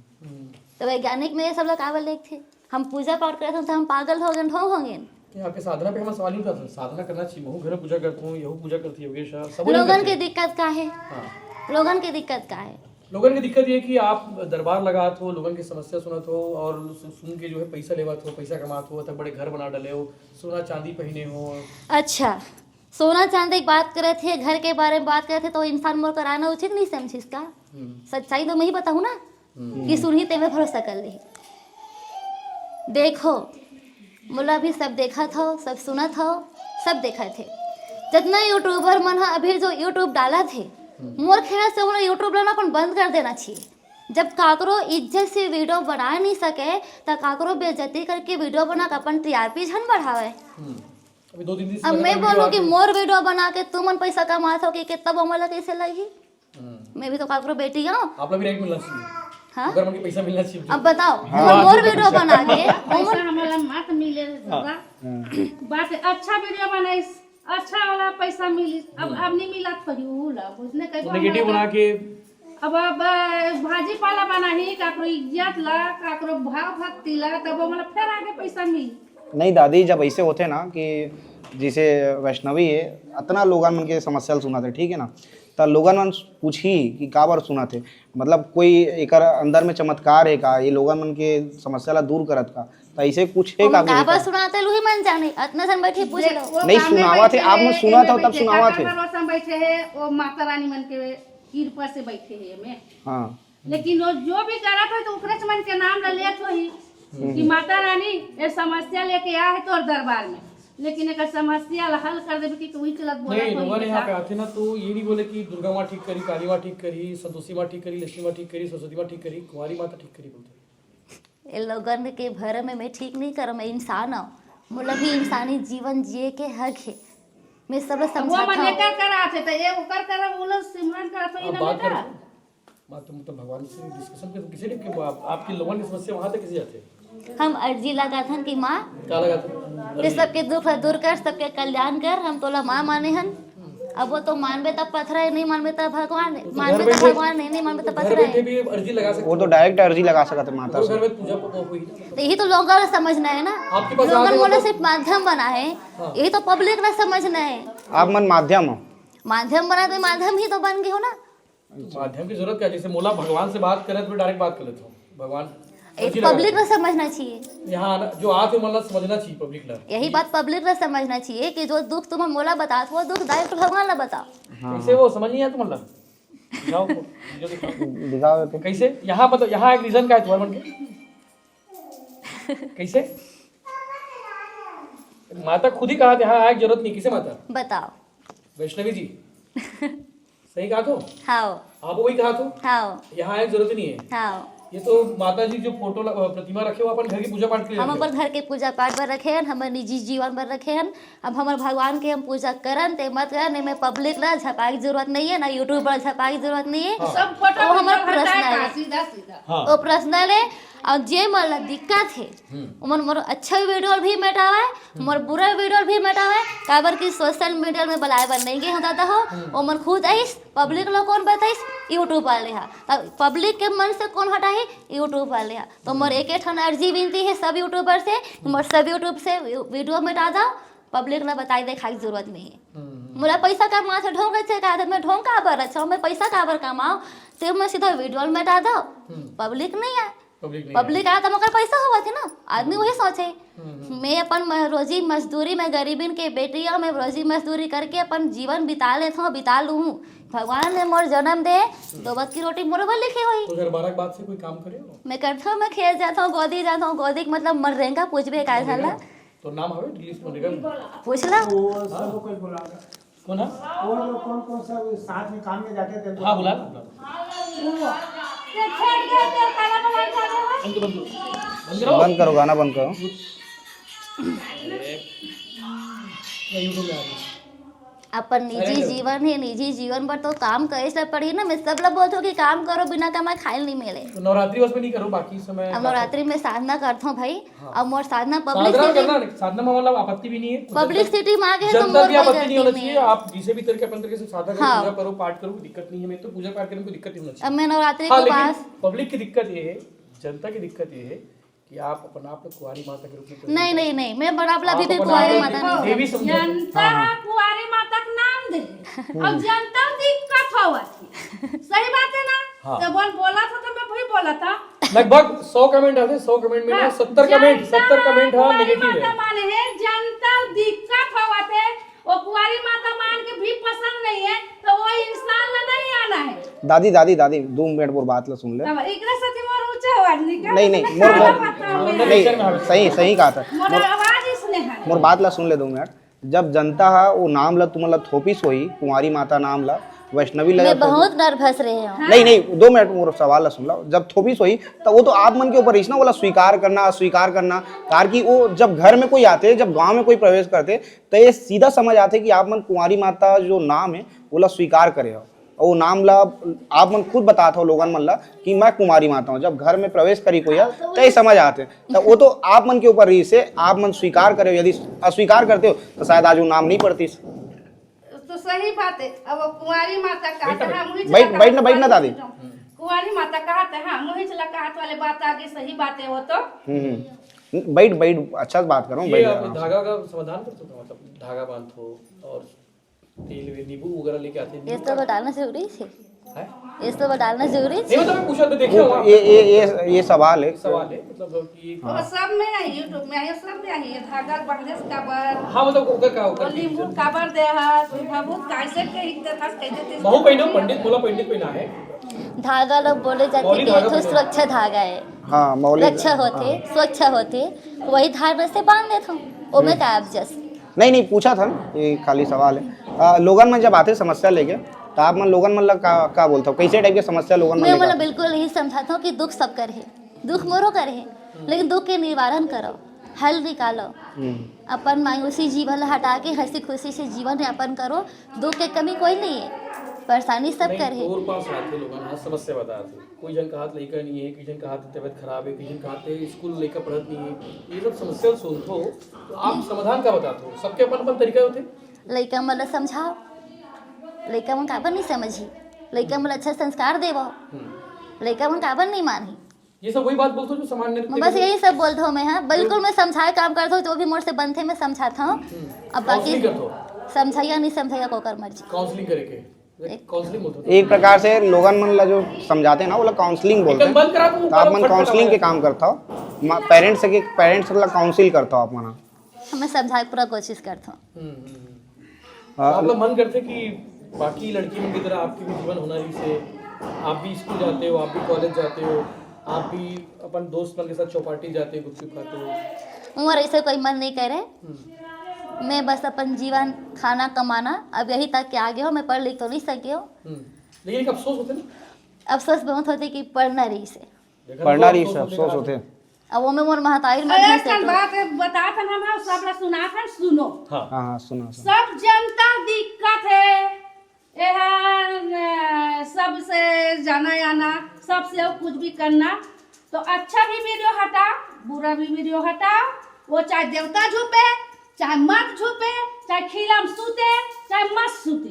तो वैज्ञानिक में ये सब लोग काबर लिखथे? हम पूजा पाठ करत हन तो हम पागल हो गए, ढोंग हो गए। नहीं, आपके साधना पे हमारा सवाल नहीं उठा सर, साधना करना चाहिए, मैं घर में पूजा करता हूँ, यहू पूजा करती है योगेश, सब लोग लोगन करते के हैं। दिक्कत का है? हाँ। लोगन के दिक्कत का है? लोगन की दिक्कत ये है कि आप दरबार लगात हो, लोगन की समस्या सुनत हो और सु- सुन के जो है पैसा लेवत हो, पैसा कमात हो, तब बड़े घर बना डाले हो, सोना चांदी पहने हो। अच्छा, सोना चांदी की बात करत हे, घर के बारे में बात करत हे, तो इंसान मोर कराना उचित नहीं समझिस का? हम्म। सच्चाई तो मैं ही बताऊँ ना, कि सुनही ते में भरोसा कर ली। देखो, मोला भी सब देखत हो, सब सुनत हो, सब देखत हे। जितना यूट्यूबर मन ह अभी जो यूट्यूब डालत हे, मोर ख्याल से ओला यूट्यूब ला ना अपन बंद कर देना चाहिए। जब काकरो इज्जत से वीडियो बना नहीं सके, त काकरो बेइज्जती करके वीडियो बना के अपन टीआरपी झन बढ़ावे। हम्म। अभी दो तीन दिन से अब मैंने मैं वीडियो बोलूँ डाल कि दी। मोर वीडियो बना के तुमन पैसा कमात हो कि कितना वो मोला कैसे लगी? हम्म। मैं भी तो काकरो बेटी हूँ। आप लोग भी राइट मिलना चाहिए। हाँ? अगर उनके पैसा मिलना चाहिए। अब बताओ, मोर वीडियो बना के पैसा हमारा मत मिले दादा। बात है, अच्छा वीडियो बनाइस, अच्छा वाला पैसा मिलिस, अब अब नहीं मिला थोड़ी उ ला, उसने कहीं नेगेटिव बना के अब अब भाजी पाला बनाही, काकरो इज्जत ला, काकरो भाव भक्ति ला, तब वो मतलब फिर आगे पैसा मिली। नहीं दादी, जब ऐसे होथे ना कि जैसे वैष्णवी हे, अतना लोगन मन के समस्या ल सुनत हे, ठीक है ना, त लोगन मन पूछही कि काबर सुनत हे, मतलब कोई एकर अंदर में चमत्कार हे का, ये लोगन मन के समस्या ला दूर करत का, त ऐसे कुछ हे का? काबर सुनात हे, लूही मन जाने, अतना जन बैठे पूछ लो। नहीं, सुनावत हे, आप मन सुनत हो तब सुनावत हे। भरोसा में बैठे हे, वो माता रानी मन के कृपा से बैठे हे में। हाँ। लेकिन वो जो भी करत हो तो ओकरेच मन के नाम ला लेत होही कि माता रानी ये समस्या लेके आ है तोर दरबार में, लेकिन एक समस्या ला हल कर देबे कि तू ही चलत बोला नहीं, तो लोगन नहीं यहाँ पे बेटा। आथे ना तो ये नहीं बोले कि दुर्गा माँ ठीक करी, काली माँ ठीक करी, संतोषी माँ ठीक करी, लक्ष्मी माँ ठीक करी, सरस्वती माँ ठीक करी, कुंवारी माता ठीक करी बोलते हैं। ये लोगन के भरम में मैं ठीक नहीं करम, मैं इंसान हूँ, मोला भी इंसानी जीवन जिए के हक है, मैं सब वो समझाता मन हूँ। एकर कर आथे तो ये ओकर कर वो लोग सिमरन करत होही आप ना बात बेटा। करो, बात तो मतलब भगवान से डिस्कशन पे किसी टाइप के आप, आपकी लोगन की समस्या वहाँ तक कैसे जाते हैं? हम अर्जी लगाथन कि माँ, क्या लगा था? ये सबके दुख ला दूर कर, सबके कल्याण कर, हम तोला माँ माने हन। अब वो तो मानबे तब पथरा है, नहीं मानबे तब भगवान है, मानबे तब भगवान है, नहीं मानबे तब घर पथरा बैठे है। भी अर्जी लगा सकते वो तो डायरेक्ट अर्जी लगा सकत हे माता हो। से। घर में पूजा पाठ हुई ना। तो यही तो लोगों का समझना है ना। आपके पास लोगन आके मोला मतलब सिर्फ माध्यम बना है, हाँ। यही तो पब्लिक ना समझना है। आप मन माध्यम हो। माध्यम बना तो माध्यम ही तो बन गए हो ना। माध्यम की जरूरत क्या है? जैसे मोला भगवान से बात करे तो डायरेक्ट बात कर लेता हूँ भगवान। पब्लिक ला समझना चाहिए। यहाँ जो आत हे, ओमन ला समझना चाहिए पब्लिक ला। यही बात पब्लिक ला समझना चाहिए कि जो दुख तुम मोला बतात हो, दुख direct भगवान ला बताओ। हाँ। कैसे वो समझ नहीं आया तुमन ला? दिखाओ तो, video दिखाओ। दिखाओ तो। कैसे? यहाँ मतलब, यहाँ एक रीजन का है तुम्हारे मन के? कैसे? माता खुद ही कहा, यहाँ आए के जरूरत नहीं। किसे माता? बताओ। वैष्णवी जी। सही कहा तो? हाँ। आप वही कहा तो? हाँ। यहाँ आए के जरूरत नहीं है। हाँ। ये तो माता जी जो फोटो ल-, प्रतिमा रखे हो, अपन घर की पूजा पाठ के लिए हम रखे हो? अपन घर के पूजा पाठ बर रखे हन, हमर निजी जीवन बर रखे हन। अब हमर भगवान के हम पूजा करन ते मत करन, एमे पब्लिक ला झपाए के जरूरत नहीं है, ना YouTube बर झपाए के जरूरत नहीं है। हाँ। सब फोटो वो हमर video हटाए पर्सनल का, है। सीधा सीधा। हाँ। वो पर्सनल है। और जे मन ला दिक्कत है, हम्म। ओमन मोर अच्छा वीडियो भी मेटावे, हम्म। मोर बुरा वीडियो भी मेटावे, काबर कि सोशल मीडिया में बलाए बर नहीं गे हो दादा हो, हम्म। ओमन खुद आइस, पब्लिक ला कौन बताइस? YouTube वाले हा। तब पब्लिक के मन से कौन हटाही? YouTube वाले हा। तो मोर हम्म। एक ठन अर्जी विनती है सब यूट्यूबर से, मोर सब YouTube से वी-, वीडियो मेटा दो, पब्लिक ला बताई देखाई के जरूरत नहीं है। हम्म। मोला पैसा कमाए से ढोंग रहिथे, का मैं ढोंग काबर अच्छा, मैं पैसा काबर कमाओ, ते मैं सीधा वीडियो मेटा दो, हम्म। पब्लिक नहीं आए। पब्लिक नहीं पब्लिक आए। आए तो मगर पैसा होवत है ना, आदमी हम्म। वही सोचे। हम्म, हम्म। मैं अपन म-, रोजी मजदूरी में गरीबन के बेटी हूँ, मैं रोजी मजदूरी करके अपन जीवन बिता लेत हूँ, बिता लूँ। भगवान ने मोर जन्म दे, दो वक्त की रोटी मोर बर लिखे हुई। तो घर बारह के बाद से कोई काम करे हो? मैं करत हूँ, मैं खेत जात हूँ, गोदी जात हूँ, गोदी के मतलब मनरेगा पूछबे का मनरेगा? झाला? तो नाम हवे लिस्ट मनरेगा में? पूछ ला। वो सब कोई बोला। कौन है? वो लोग कौन कौन सा साथ में काम में जाते थे? हाँ, बुला लो, बुला लो। बंद करो, बंद करो। बंद करो, गाना बंद करो। मैं YouTube में आ गया। अपन निजी अरे। जीवन है, निजी जीवन पर तो काम करे से पड़ी ना। मैं सब लोग बोलते हो कि काम करो, बिना कमाए खाए नहीं मिले। तो नवरात्रि वस में नहीं करो, बाकी समय अब नवरात्रि में साधना करता हूँ भाई, हाँ। अब मोर साधना पब्लिक साधना सिटी करना, साधना में मतलब आपत्ति भी नहीं है। पब्लिक सिटी में आ गए तो जनता मोर की कोई आपत्ति नहीं गलती होना नहीं चाहिए। है। आप जिसे भी तरीके, अपन तरीके से साधना करो, हाँ। पूजा करो, पाठ करो, कोई दिक्कत नहीं है। मैं तो पूजा पाठ करने में कोई दिक्कत नहीं होना अब चाहिए। मैं नवरात्रि हाँ, के लेकिन पास पब्लिक की दिक्कत ये है, जनता की दिक्कत ये है कि आप अपन आप को कुंवारी माता के रूप में present नहीं, करो। नहीं, नहीं, मैं बराबर अभी आप भी अपन कुंवारी आप माता को नहीं देवी समझो। जनता हाँ, हाँ। कुंवारी माता का नाम दे, अब जनता दिक्कत होवत है। सही बात है ना? हाँ। तो बोल, बोला था तो मैं वही बोला था। लगभग सौ कमेंट आते, सौ कमेंट में ना हाँ, सत्तर कमेंट, जनता सत्तर कमेंट हाँ कुंवारी नेगेटिव माता है। माने है, जनता दिक्कत होवत है, वो कुंवारी माता मान के भी पसंद नहीं है, तो वो इंसान ला नहीं आना है। दादी, दादी, दादी, दो मिनट मोर बात ला सुन ले। तब एकरा साथे मोर ऊंचा आवाज निकल नहीं, नहीं, मोर, मोर, नहीं, सही, सही कहा था। मोर आवाज इसने है। मोर बात ला सुन ले दो मिनट। जब जनता हा वो नाम ला तुमन ला थोपिस होही, कुंवारी माता नाम ला, वैष्णवी ला मैं जब थोपिस बहुत नर्वस रहे हूँ। नहीं, नहीं, दो मिनट मोर सवाल ला सुन लो। जब थोपिस होही, तो वो तो आप मन के ऊपर रहिस ना, ओला स्वीकार करना, अस्वीकार करना। कार कि वो जब घर में कोई आते, जब गांव में कोई प्रवेश करते, तो ये सीधा समझ आते कि आप मन कुंवारी माता जो नाम है, ओला स्वीकार करे हो। और वो नाम ला आप मन खुद बतात हो लोगन मन ला कि मैं कुंवारी माता हूँ। जब घर में प्रवेश करी कोई, तो ये समझ आते। तो वो तो आप मन के ऊपर रहिस हे, आप मन स्वीकार करे हो, यदि अस्वीकार करते हो, तो शायद आज वो नाम नहीं पड़तीस। तो सही बात है। अब वो कुंवारी माता कहा बैठ, था, हाँ, मुझे बैठ, चला बैठ ना, कहा बैठ ना, दादी। कुंवारी माता कहा था, हाँ, मुझे चला कहा था वाले बात आगे सही बात है वो तो। हम्म, हम्म। बैठ, बैठ, अच्छा से बात करो, ये बैठ आप जाओ। धागा का समाधान कर सकते हो, मतलब धागा बांधो और तेल वे नींबू वगैरह लेके आते हैं। ये सब डालना जरूरी है? हैं? ये सब डालना जरूरी नहीं, है? मतलब मैं पूछा तो देखिए वो, आप ये, ये, ये, ये सवाल है। सवाल है, मतलब कि हाँ। वो सब में आई, YouTube में आई, सब में आई, ये धागा बांधे से काबर। हाँ, मतलब ओकर का, ओकर वो की नींबू reason। काबर दे हा, कोई भावुक कैसे के हिक दे था, कैसे ते महू पहनो, पंडित बोला पंडित पहना है। धागा लोग बोले जाते मौली कि ये धागा तो पहना है। सुरक्षा धागा है। हाँ, मौली रक्षा हाँ। होते, सुरक्षा होते, वही धागा से बांध देता हूँ। ओमे हम्म। का आप जस। नहीं, नहीं, पूछा था, ये खाली सवाल है। आ, लोगन मन जब आते समस्या लेके, तो आप मन लोगन मन ला का, का बोलता हो? कैसे टाइप के समस्या लोगन मन मैं लेके बोला आते? बिल्कुल यही समझाता हूँ कि दुख सब कर है, दुख मोरो कर है, लेकिन दुख के निवारण करो, हल निकालो। हम्म। अपन मायूसी जीवन ला हटा के हंसी खुशी से जीवन यापन करो। दुख के कमी कोई नहीं है, परेशानी सब नहीं, कर है। और पास आते लोगन, हाँ, समस्या बता दो। कोई जन का हाथ लइका नहीं है, किसी जन का हाथ तबीयत खराब है, किसी जन का हाथ स्कूल लइका पढ़त नहीं है, ये सब समस्या सुनते हो तो आप समाधान का बताते हो? सबके अपन अपन तरीका होते। लइका मन ला समझाओ, लइका मन काबर नहीं समझी, लइका मन ला अच्छा संस्कार देवो, हम्म। लइका मन काबर नहीं मानही। ये सब वही बात बोलते हो जो सामान्य मैं बस यही सब बोलता हूँ मैं, हाँ, बिल्कुल मैं समझाए काम करता हूँ, जो भी मोर से बनते मैं समझाता हूँ। हम्म। अब बाकी counselling करते हो? समझाइया नहीं समझाइया, कोकर मर्जी। Counselling करे के? काउंसलिंग होता है। एक प्रकार से लोगन मन ला जो समझाते हैं ना, वो ला काउंसलिंग बोलते हैं। बंद करा तो आप मन काउंसलिंग के काम करता हो, पेरेंट्स के, पेरेंट्स ला काउंसिल करता हो आप मन। हमें समझाए पूरा कोशिश करता हूँ। हम्म, हम्म, हम्म। तो आप लोग मन करते कि बाकी लड़की मन की तरह आपके भी जीवन होना रहिस हे, आप भी स्कूल जाते हो, आप भी कॉलेज जाते हो, आप भी अपन दोस्त मन के साथ चौपाटी जाते हो, गुपचुप खाते हो। मोर ऐसे कोई मन नहीं करे। हम्म। मैं बस अपन जीवन, खाना, कमाना, अब यही तक के आगे हो, मैं पढ़ लिख तो नहीं सके हो। हम्म। लेकिन एक अफसोस होते ना। अफसोस बहुत होते कि पढ़ना रहिस हे। पढ़ना रहिस हे, अफसोस होते। अब वो में मोर महतारी मत अरे, नहीं आजकल सके। बात बतात हन हम, सब ला सुनात हन, सुनो। हाँ। हाँ, हाँ, सुना, सुना। सब जनता दिक्कत है, एहा, न, सबसे जाना आना, सबसे कुछ भी करना, तो अच्छा भी वीडियो हटा, बुरा भी वीडियो हटा, वो चाहे देवता झुपे, चाहे मत झुपे, चाहे खिलम सूते, चाहे मत सूते।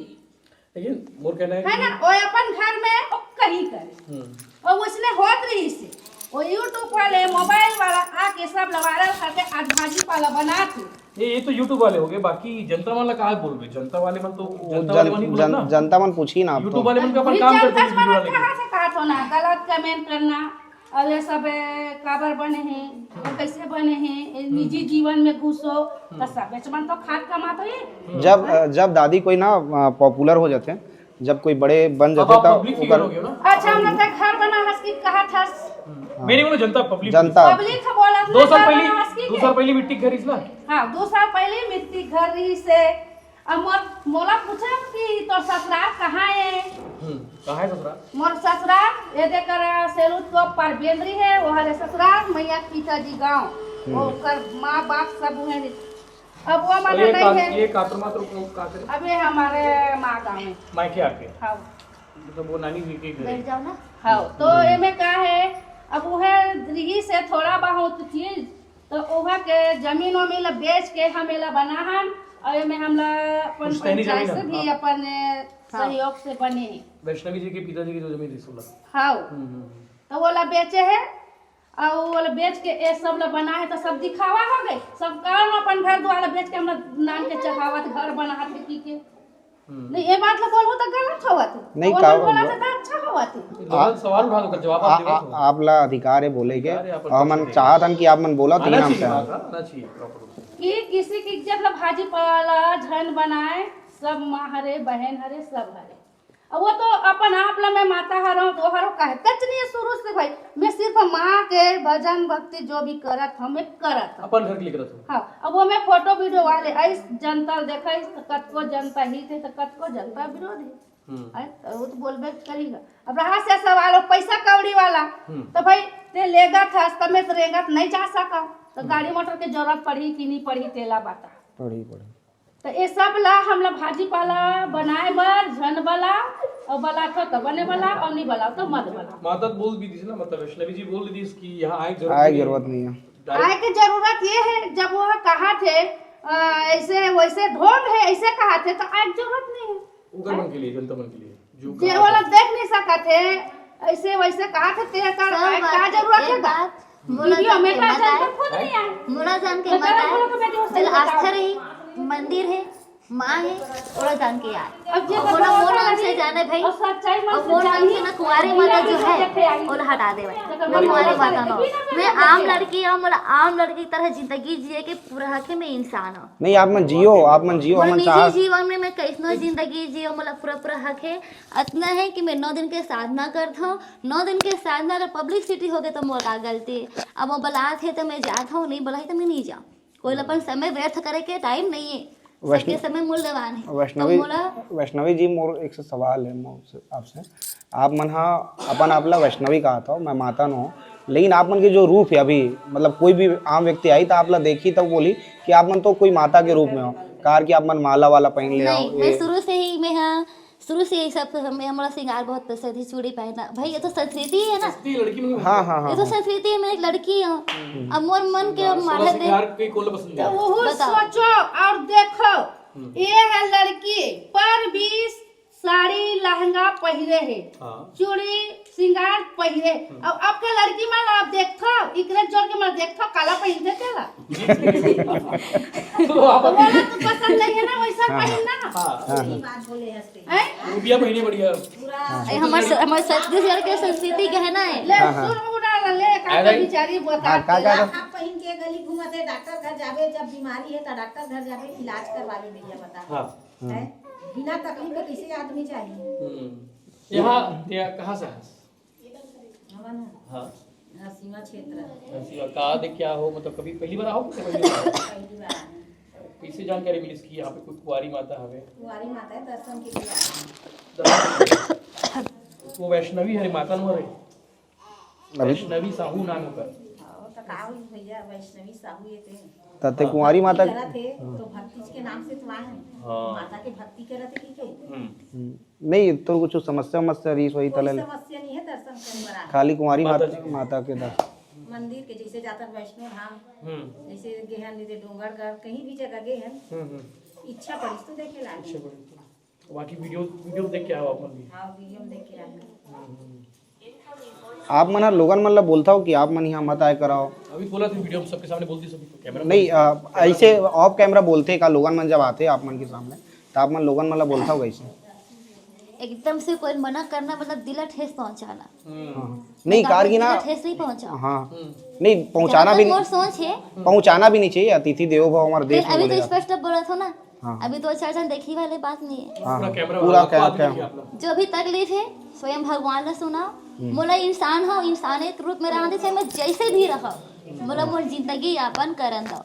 लेकिन मोर कहना है है कि ना, वो अपन घर में वो कहीं करे। हम्म। और उसने होत रहिस हे, वो YouTube वाले, मोबाइल वाला आके सब ला वायरल करके आज भाजी पाला बनात हे। ये, ये तो YouTube वाले हो गए, बाकी जनता वाला कहाँ बोलबे? जनता वाले मन तो, वो जनता वाले जन-, मन ही बोलत जन-, ना। जनता मन पूछी ना आप YouTube तो। वाले मन का अपन वही काम करते जनता हैं, वीडियो मन वाले कहाँ के। से कहा था ना, गलत कमेंट करना, और ये सब, ए, काबर बने हैं, ये कैसे बने हैं, ये निजी जीवन में घुसो, तो सब एच मन तो खात कमात ही। जब, अ, जब दादी कोई ना, अ, पॉपुलर हो जाते हैं, जब कोई बड़े बन अब जाते हैं, आप तो पब्लिक फिगर ओकर हो गए हो ना। अच्छा, हम लोग का घर बना हंस की कहा था। मेरी बोलो जनता, पब्लिक। जनता। पब्लिक है बोला, दो साल घर पहले, बना हंस की दो के। साल पहले मिट्टी के घर इसला। हाँ, दो साल पहले मिट्टी घर रहिस हे। अब मोर, मोला पूछे कि तोर ससुराल कहाँ है? हम्म, कहाँ है ससुराल? मोर ससुराल ये दे कर सेलूत को पर बेंदरी है, वो हरे ससुराल मैया पिताजी गाँव, हम्म। ओकर माँ बाप सब उहे। अब वो मन और ये नहीं का-, है। ये कातर मातर को का करे? अब ये हमारे माँ गाँव में। मायके आके? हाँ। मतलब वो नानी जी के घर है? बैठ जाओ ना। हाँ, तो हम्म। ये में का है, अब वो है रहिस हे थोड़ा बहुत चीज, तो ओहा के जमीन वमीन ला बेच के हम एला बनाहन, और एमे हमला अपन पुश्तैनी पंचायत जमीन से है, भी हाँ। अपन, ए, हाँ। सहयोग से बने हे। वैष्णवी जी के पिताजी की जो जमीन रहिस ओला। हाँ। हम्म, हम्म, हम्म। तो ओला बेचे हे, और ओला बेच के ये सब ला बना हे, तो सब दिखावा हो गए। सब काम अपन घर द्वार ला बेच के हमला नान के चढ़ावत, घर बनावत हे की के। हम्म। नहीं, ये बात ला बोलबो तो गलत होवत हे। नहीं, और का मन बोला बोल- से तो अच्छा होवत हे। ये लोगन आ-, सवाल उठा लो, जवाब आप आ-, देवत आ-, हो। आप ला अधिकार है बोले के, अधिकार है, आप और हमन चाहत हन कि आप मन बोला, तो आना इनाम चाहिए, चाहत हन। बात आना चाहिए, प्रॉपर रूप से। कि किसी की इज्जत ला भाजी पाला झन बनाए, सब माँ हरे, बहन हरे, सब हरे। अब वो तो अपन आप ला मैं माता हरो, तो हरो कहे, कच नहीं है शुरू से भाई। मैं सिर्फ माँ के भजन भक्ति जो भी करत हूँ, मैं करत हूँ। अपन घर के लिए करत हूँ। हाँ, अब वो मैं फोटो वीडियो वाले, ऐस जनता देखा, इस तो कतको जनता हित है, तो कतको जनता विरोध है। हम्म। आय, तो वो तो बोलबे करेगा। अब रहा से सवाल, वो पैसा कौड़ी वाला, हम्म। तो भाई, ते लेगा था, तमे तो रेंगत नहीं जा सका, तो हम्म। गाड़ी मोटर के जरूरत पड़ी कि नहीं पड़ी, तेला बता। पड़ी, पड़ी। तो ये सब ला हमला भाजी पाला बनाए बर झन बला, और बला तो, तो बने बला, और नहीं बला तो मत बला। माता तो बोल भी दीस ना, मतलब वैष्णवी जी बोल दीस कि यहाँ आए की जरूरत आए की नहीं है। जरूरत नहीं है। Direct आए की जरूरत ये है, जब वो कहा थे, अ, ऐसे वैसे ढोंग है, ऐसे कहा थे, तो आए की जरूरत नहीं है। उधर मन के लिए, जनता मन के लिए, जो जे कहा वो था। लोग देख नहीं सकत है, ऐसे वैसे कहा थे, ते कर सब आए बात का जरूरत एक है का? बात मोला वीडियो जान में के का मत आए। जनता खुद नहीं आए। मोला जान के तो मत तेरा आए। बोलो तो मैं जो चल सही आस्था बता। रही, मंदिर है, माँ है, ओला जान के आए। अब जे और बोला, बोला, बोला, बोला, हमसे नहीं। जाने भाई। और सच्चाई मत और बोला, सच्चाई हमसे ना कुंवारी नहीं। माता जो है, नहीं। ओला हटा दे भाई। तो ना कुंवारी माता ना। मैं आम लड़की हूँ, मोला आम लड़की की तरह जिंदगी जिए के पूरा हक है, मैं इंसान हूँ। नहीं, आप मन जियो, आप मन जियो, मोर हमन निजी चाहत जीवन में मैं कैसनो जिंदगी जियो, मोला पूरा, पूरा हक है। अतना है कि मैं नौ दिन के साधना करत हूँ, नौ दिन के साधना अगर पब्लिसिटी हो गए तो मोर का गलती है? अब वो बुलात है तो मैं जात हूँ, नहीं बुलाई तो मैं नहीं जाऊँ। कोई ला अपन समय व्यर्थ करे के टाइम नहीं है, वैष्णव-, सबके समय मूल्यवान है। तो वैष्णवी, मोला वैष्णवी जी, मोर एक से सवाल है मोर से, आपसे। आप मन हा अपन आप ला वैष्णवी कहा था, मैं माता नो हूँ, लेकिन आप मन के जो रूप है अभी, मतलब कोई भी आम व्यक्ति आई तो आप ला देखी तब बोली कि आप मन तो कोई माता के रूप में हो, कार कि आप मन माला वाला पहन ले नहीं, हो, मैं ये शुरू से ही, मैं हाँ, शुरू से यही सब, मैं, हमारा श्रृंगार बहुत पसंद है, चूड़ी पहनना। भाई, ये तो संस्कृति है ना। सस्ती लड़की मन हाँ, हाँ, हाँ, ये तो हाँ। संस्कृति है, मैं एक लड़की हूँ। हम्म। अब मोर मन के अब मारे दे। श्रृंगार के कोन पसंद तो है? वो बताओ। सोचो और देखो, हम्म। ये है लड़की परवीस साड़ी लहंगा पहिरे हे, हाँ। चूड़ी श्रृंगार पहिरे। अब, अब के लड़की मन आप देखथो, इकरे जोर के मन देखथो, काला पहिनथे तेला। तो आप तो बोला तो पसंद नहीं है ना, वैसा हाँ। पहिनना। हाँ। हाँ। हैं? रुपया पहिने बढ़िया। ए, हमर स-, हमर छत्तीसगढ़ के संस्कृति गहना है। ले, हाँ, हाँ। सुन उड़ा ले, का अरे। बिचारी बता हाँ, का, का, तेला। का? आप पहिन के गली घूमत है, डॉक्टर घर जाबे, जब बीमारी है तो डॉक्टर घर जाबे, इलाज करवावे भैया, बता। हाँ। हैं? बिना तकलीफ के कैसे आदमी चाहिए? हम्म। यहाँ, यहाँ कहाँ से है? हमारा ना? हाँ। हाँ, सीमा क्षेत्र। हाँ, सीमा। का दे क्या हो, मतलब कभी पहली बार आओ कि पहली बार आओ? पहली बार। कैसे जानकारी मिली इसकी, यहाँ पे कोई कुंवारी माता हवे? कुंवारी माता है, दर्शन के लिए आए हैं। दर्शन। वो वैष्णवी हरे माता नो हरे? अभी वैष्णवी साहू नाम ओकर। हाँ, तो का होई भैया, वैष्णवी साहू ये थे। तते हाँ। कुंवारी माता भक्ति करत हे, तो भक्ति के नाम से तो आए हैं। हाँ। माता के भक्ति करत हे, ठीक है? हम्म। हम्म। नहीं, तो कुछ समस्या वमस्या रही, वही कोई तले ले। समस्या नहीं है, दर्शन करे बर आए। खाली कुंवारी माता माता, जी के। माता के दर्शन। मंदिर के जैसे जाता वैष्णो धाम, हम्म। जैसे गेहन नीचे डोंगरगढ़, कहीं भी जगह गए हैं, हम्म, हम्म। इच्छा पड़ी तो देखे लागे। इच्छा पड़ी तो। बाकी वीडियो, वीडियो देख के आओ आप मन भी। हाँ, वीडियो में देख के आए हैं। हम्म, हम्म। आप मन ह लोगन मन ला बोलथव कि आप मन यहाँ मत आए कराओ? अभी बोला था वीडियो में सबके सामने बोल दी, सभी को कैमरा नहीं, में। अ, ऐसे ऑफ कैमरा बोलथे का, लोगन मन जब आथे आप मन के सामने, त आप मन लोगन मन ला बोलथव कैसे? एकदम से कोई मना करना मतलब दिल ला ठेस पहुंचाना। हम्म। हाँ। नहीं, कार की ना, दिल ला ठेस नहीं पहुंचा। हाँ। हम्म। नहीं, पहुंचाना जहाँ भी तक नहीं, मोर सोच है। पहुंचाना भी नहीं चाहिए, अतिथि देवो भव, हमारे फिर देश में अभी तो बोलेगा। स्पष्ट बोला था ना, हाँ। अभी तो चार चांद देखी वाली बात नहीं है। हाँ, पूरा हाँ, कैमरा पूरा वाला, आपको कैम-, आदमी कैम-, देखिए आप लोग। जो भी तकलीफ है, स्वयं भगवान ला सुनाओ। हम्म। मोला इंसान हो, इंसानियत रूप में रहना दे, चाहे मैं जैसे भी रहा, मोला मोर जिंदगी यापन करन दो।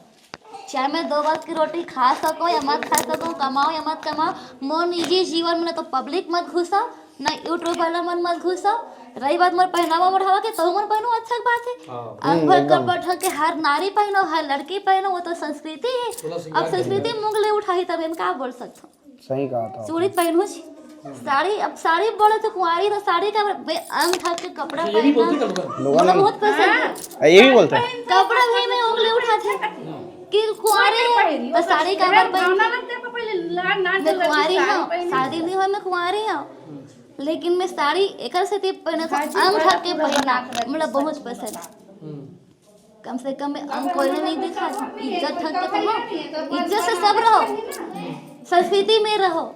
चाहे मैं दो वक्त की रोटी खा सको या मत खा सको, कमाओ या मत कमाओ, मोर निजी जीवन में तो पब्लिक मत घुसाओ, ना यूट्यूब वाला मन मत घुसाओ। रही बात मोर पहनावा ओढ़ावा के, तो मन पहनो, अच्छा बात है। हाँ। अंग हम्म, भर एकदम। कपड़ा ढक के हर नारी पहनो, हर लड़की पहनो, वो तो संस्कृति है। थोड़ा सा अब याद संस्कृति नहीं मुंह ले उठाही, तब हम का बोल सकते हैं? सही कहा था। चूड़ी पहनू छी। साड़ी, अब साड़ी बोले तो कुंवारी तो साड़ी का बे-, अंग ढक के कपड़ा अच्छा, ये भी पहनना। बोलते हैं लोगन? लोगन मतलब में। बहुत पसंद है। हाँ, ये भी बोलते हैं। कपड़ा भी मैं उंगली उठा थे कि कुंवारी है, तो साड़ी का अंदर पहन के। मैं कुंवारी हूँ, शादी नहीं हुआ, मैं कुंवारी हूँ, लेकिन मैं साड़ी एकर सेती पहने था, अंग ढक के पहनना, मतलब बहुत पसंद है। हम्म। कम से कम हम कोई नहीं दिखा, इज्जत ढंग के कमाओ, इज्जत से सब रहो, संस्कृति में रहो।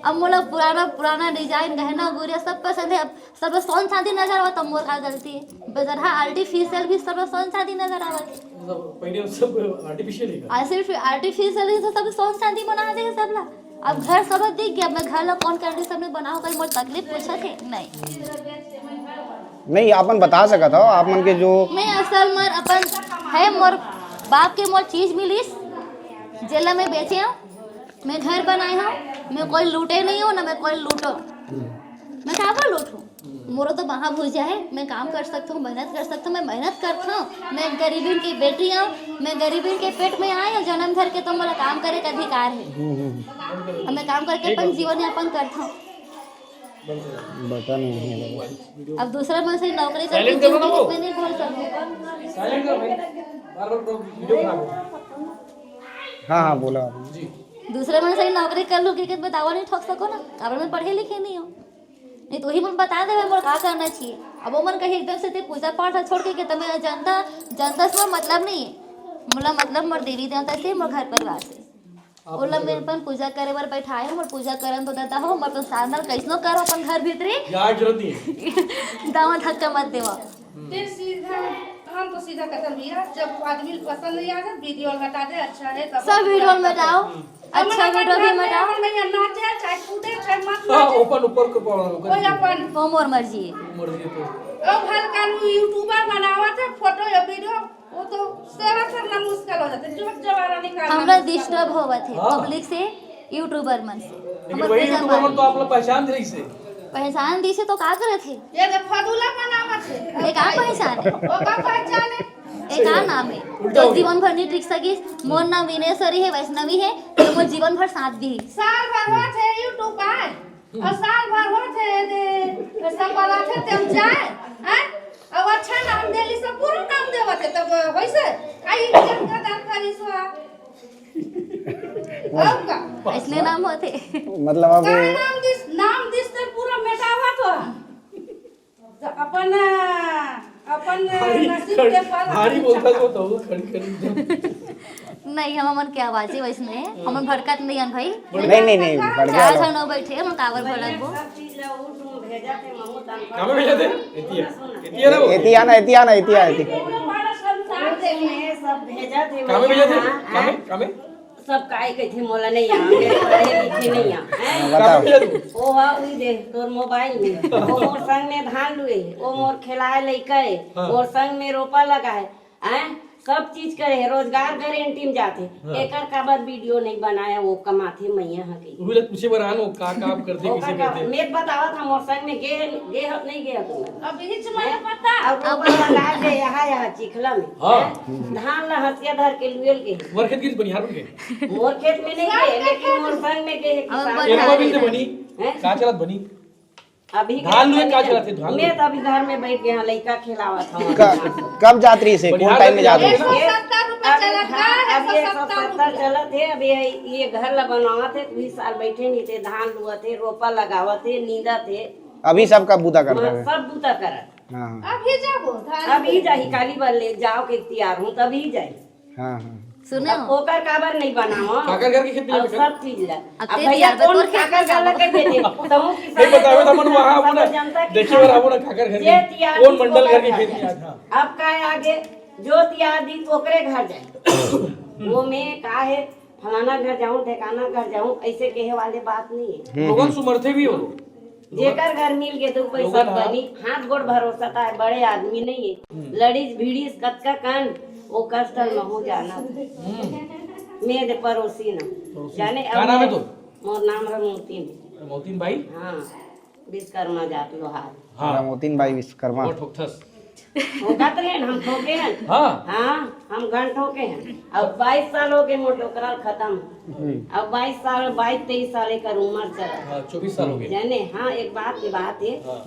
अब मोला पुराना, पुराना डिजाइन, गहना गुरिया सब पसंद है। अब सब सोन चांदी नजर आवत, अब मोर का गलती है? बेजरहा आर्टिफिशियल भी सब सोन चांदी नजर आवत है। मतलब पहले सब आर्टिफिशियल ही था। आज सिर्फ आर्टिफिशियल ही तो सब सोन चांदी बना दे है सबला। अब घर सब दिख गया, मैं घर ला कौन कंडीशन में बनाओ, कहीं मोर तकलीफ पूछत है? नहीं। नहीं, आपन बता सकत हो, आप मन के जो मैं असल में अपन है, मोर बाप के मोर चीज मिलिस, जेला मैं बेचे हूँ, मैं घर बनाए हूँ, मैं कोई लूटे नहीं हूँ, ना मैं कोई लूटो। मैं काबर लूटूँ? मोरो तो महाभुजा है, मैं काम कर सकता हूँ, मेहनत कर सकता हूँ, मैं मेहनत करता हूँ, मैं गरीबी की बेटी हूँ, मैं गरीबी के पेट में आए हूँ, जन्म धर के तो मोला काम करे के अधिकार है। हम्म, हम्म। अब मैं काम करके अपन जीवन यापन करता हूँ। बता नहीं है। अब दूसरा मन से नौकरी करके साइलेंट करो ना जिंदगी वो। में नहीं बोल सकती। साइलेंट करो भाई, बार-बार वीडियो खराब हो। हाँ, हाँ, बोला आपने। जी। दूसरा मन से नौकरी कर लूँ, क्रिकेट बतावा नहीं ठोक सको ना, काबर मैं पढ़े लिखे नहीं हूँ। नहीं तो वही मन बता देवे मोर का करना चाहिए। अब वो मन कहीं एकदम से ते पूजा पाठ छोड़ के, के तमे जनता, जनता से मोर मतलब नहीं है। मोला मतलब मोर देवी देवता से, मोर घर परिवार से। आप ओला पूजा मैं कर अपन पूजा करे बर बैठाए हूँ, मोर पूजा करन तो देता हो, मोर अपन साधना कैसनो करो अपन घर भीतरी। यार जरूरत नहीं है। दावा धक्का मत देवा। फिर सीधा, हम तो सीधा कहते हैं, भैया, जब आदमी पसंद नहीं आता, वीडियो हटा दे, अच्छा है, तब सब वीडियो में बताओ। हम्म। अच्छा, वीडियो भी मत आओ। अपन भैया नाचे, चाहे कूदे, चाहे मत हाँ, नाचे। ओपन ऊपर को पाओ, ओपन। कोई अपन। वो मोर मर्जी है। मर्जी तो। ओ, भल कानू यूट्यूबर बनावा थे, फोटो या वीडियो, वो तो सेवा करना मुश्किल हो जाता है, जोर जवारा निकालना हमरा मुश्किल डिस्टर्ब हो होवत है हाँ। पब्लिक से, यूट्यूबर मन से। लेकिन हमर वही पूजा यूट्यूबर पाठ। मन तो आप लोग पहचान रही से। पहचान दी से तो का करत है? ये तो फदूला बनावत है। ये का पहचान है? वो का पहचान है? ये का नाम है? उल्टा जो हो गया। जीवन भर नहीं टिक सकिस, मोर नाम विनेश्वरी है, वैष्णवी है, तो मोर जीवन भर साथ दी। साल भर होत है यूट्यूब आए, और साल भर होत है जे सब वाला थे तेम जाए, हैं? अब अच्छा नाम देली सब बुरा नाम देवत है, तब वैसे आई इज्जत का दान करी सो। अब का? इसलिए नाम होते। मतलब अब का नाम दिस, नाम अपन अपन नसीब के फल भारी बोलता तो तो खड़ी खड़ी। नहीं, हम मन के आवाज ही वैसने है, हम मन भड़कत नहीं हन भाई। नहीं नहीं नहीं, भड़के चार वाला। झन बैठे, हम काबर भड़कबो? सब चीज ला उ तुम भेजा थे, महू तन कामे भेजा थे? एतिया। एतिया ना वो? एतिया ना, एतिया ना, एतिया, एतिया। पूरा भारत संसार से सब भेजा थे। कामे भेजा थे? हाँ, कामे? हाँ। कामे? सब काय कहे थे, मोला नहीं आ, मेरे पढ़े लिखे नहीं आ। हैं? बताओ। कामे भेजा थे? ओ हा उई दे तोर मोबाइल में, ओ मोर संग में धान लुए, ओ मोर खेलाए लइका है, हाँ। मोर संग में रोपा लगाए, हैं? सब चीज करे है, रोजगार गारंटी में जाते। हाँ। एकर काबर वीडियो नहीं बनाया, वो कमाथे मैया हा कही। उही ला पूछे बर आन, वो का का आप करते, ओकर कैसे का करते? मैं बतावत हम, मोर संग में गे गे हो नहीं गे हो तुम? अभी च मालूम पता। अब रोपा लगा दे, यहाँ यहाँ चिखला में। हाँ। हैं? धान ला हंसिया धर के लुएल गए। मोर खेत गिरी बनिहार बन गए। मोर खेत में नहीं गए, लेकिन मोर संग में गए अब किसान। बनिहार एक बार बन मिलते गए। बनी। हैं? का चलत बनी? अभी धान घर लुए में का नहीं चलत है, धान मैं लुए? तो अभी घर में बैठ गया, लइका खिलावत हूँ। क- कब जात रही से, कौन बढ़िया टाइम में जात रही? एक सौ सत्तर रुपया चलत है, अब एक सौ एक सौ सत्तर सत्तर रुपया। चलत है। अब ये ये घर ला बनावत है, दू साल बैठे नहीं थे, धान लुअत है, रोपा लगावत है, नींदत है, अभी सबका बूता करता है। सब बूता करत। हाँ हाँ। अभी जाबो धान अभी जाही, काली बार ले जाओ के तैयार हूँ, तभी जाही। हाँ हाँ। सुने अब हो? ओकर काबर नहीं बनाओ? काकर घर के खेत में अब लेबे सब चीज ला। अब अब ते भैया दिया, कौन तोर खेत काकर में घर जाबो। लगे दे दे? तमु किसान नहीं बतावे है, तो मन वहाँ सब आबो ना, जनता के देखे किसान बर है। आबो ना काकर घर जे में। तियार कौन दी मंडल घर के ओकर खेत घर में जाए। आज, हाँ। अब का आगे जो तियार दी ओकरे घर जाए। वो में का है, फलाना घर जाऊं, ठिकाना घर जाऊं, ऐसे कहे वाले बात नहीं है। लोगन सुमरथे भी हो। जेकर घर मिल गए तो पैसा लोगन हा। बनी, हाथ गोड़ भरोसा था, बड़े आदमी नहीं है। लड़ीस भिड़ीस कतका कांड, वो कष्ट महू जाना। मैं दे पड़ोसी ना। जाने का नाम है तो? मोर नाम रहा मोतीन। मोतीन भाई? हाँ, विश्वकर्मा जात लोहार। हाँ। मोतीन भाई विश्वकर्मा। वो ठोकथस। ठोकत रहे, हम ठोके हैं। हाँ। हाँ, हम घन ठोके हैं। अब बाईस साल हो गए मोर डोकरा खत्म। अब बाईस साल, बाईस तेईस साल एक उम्र चला। हाँ, चौबीस साल हो गए। जाने, हाँ, एक बात की बात है। हाँ।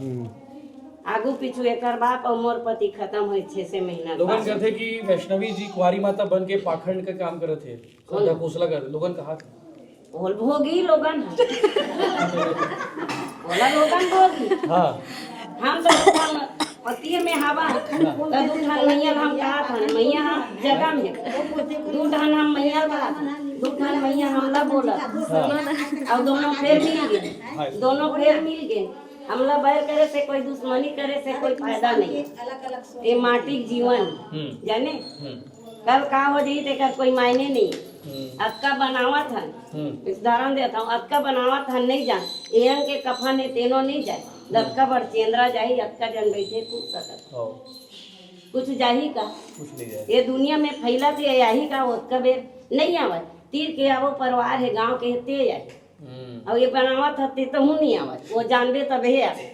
आगू पीछू एकर बाप और मोर पति खत्म हुए छह से महीना लोगन बाद। कहते कि वैष्णवी जी कुंवारी माता बन के पाखंड का काम करत है, श्रद्धा खोसला कर, लोगन कहा। ओल भोगी लोगन है। ओला लोगन भोगी। हाँ। हम तो अपन पतिये में हवा, तो दू ठन मैया हम कहा था, मैया हम जगह में, दू ठन हम मैया कहा था, दू ठन मैया हमला बोला, और दोनों फेर मिल गए, दोनों फेर मिल गए। हमला बैर करे से, कोई दुश्मनी करे से कोई फायदा नहीं। ये माटी के जीवन, हम्म। जाने, हम्म। कल का हो जाई तेकर कोई मायने नहीं। हम्म। अतका बनावत हन, हम्म। उदाहरण देता हूँ, अतका बनावत हन नहीं जान, एहन के कफन है तेनो नहीं जाए, अतका बड़ चेंद्रा जाही, अतका जन बैठे कूद सकत, हाँ। कुछ जाही का? कुछ नहीं जाए। ये दुनिया में फैला थे, यही का ओतका बेर नहीं आवे। तीर के आवो परिवार है, गांव के है, ते आए। हम्म। और ये बनावत हते तो हूँ नहीं आवत, वो जानबे तबे आवे।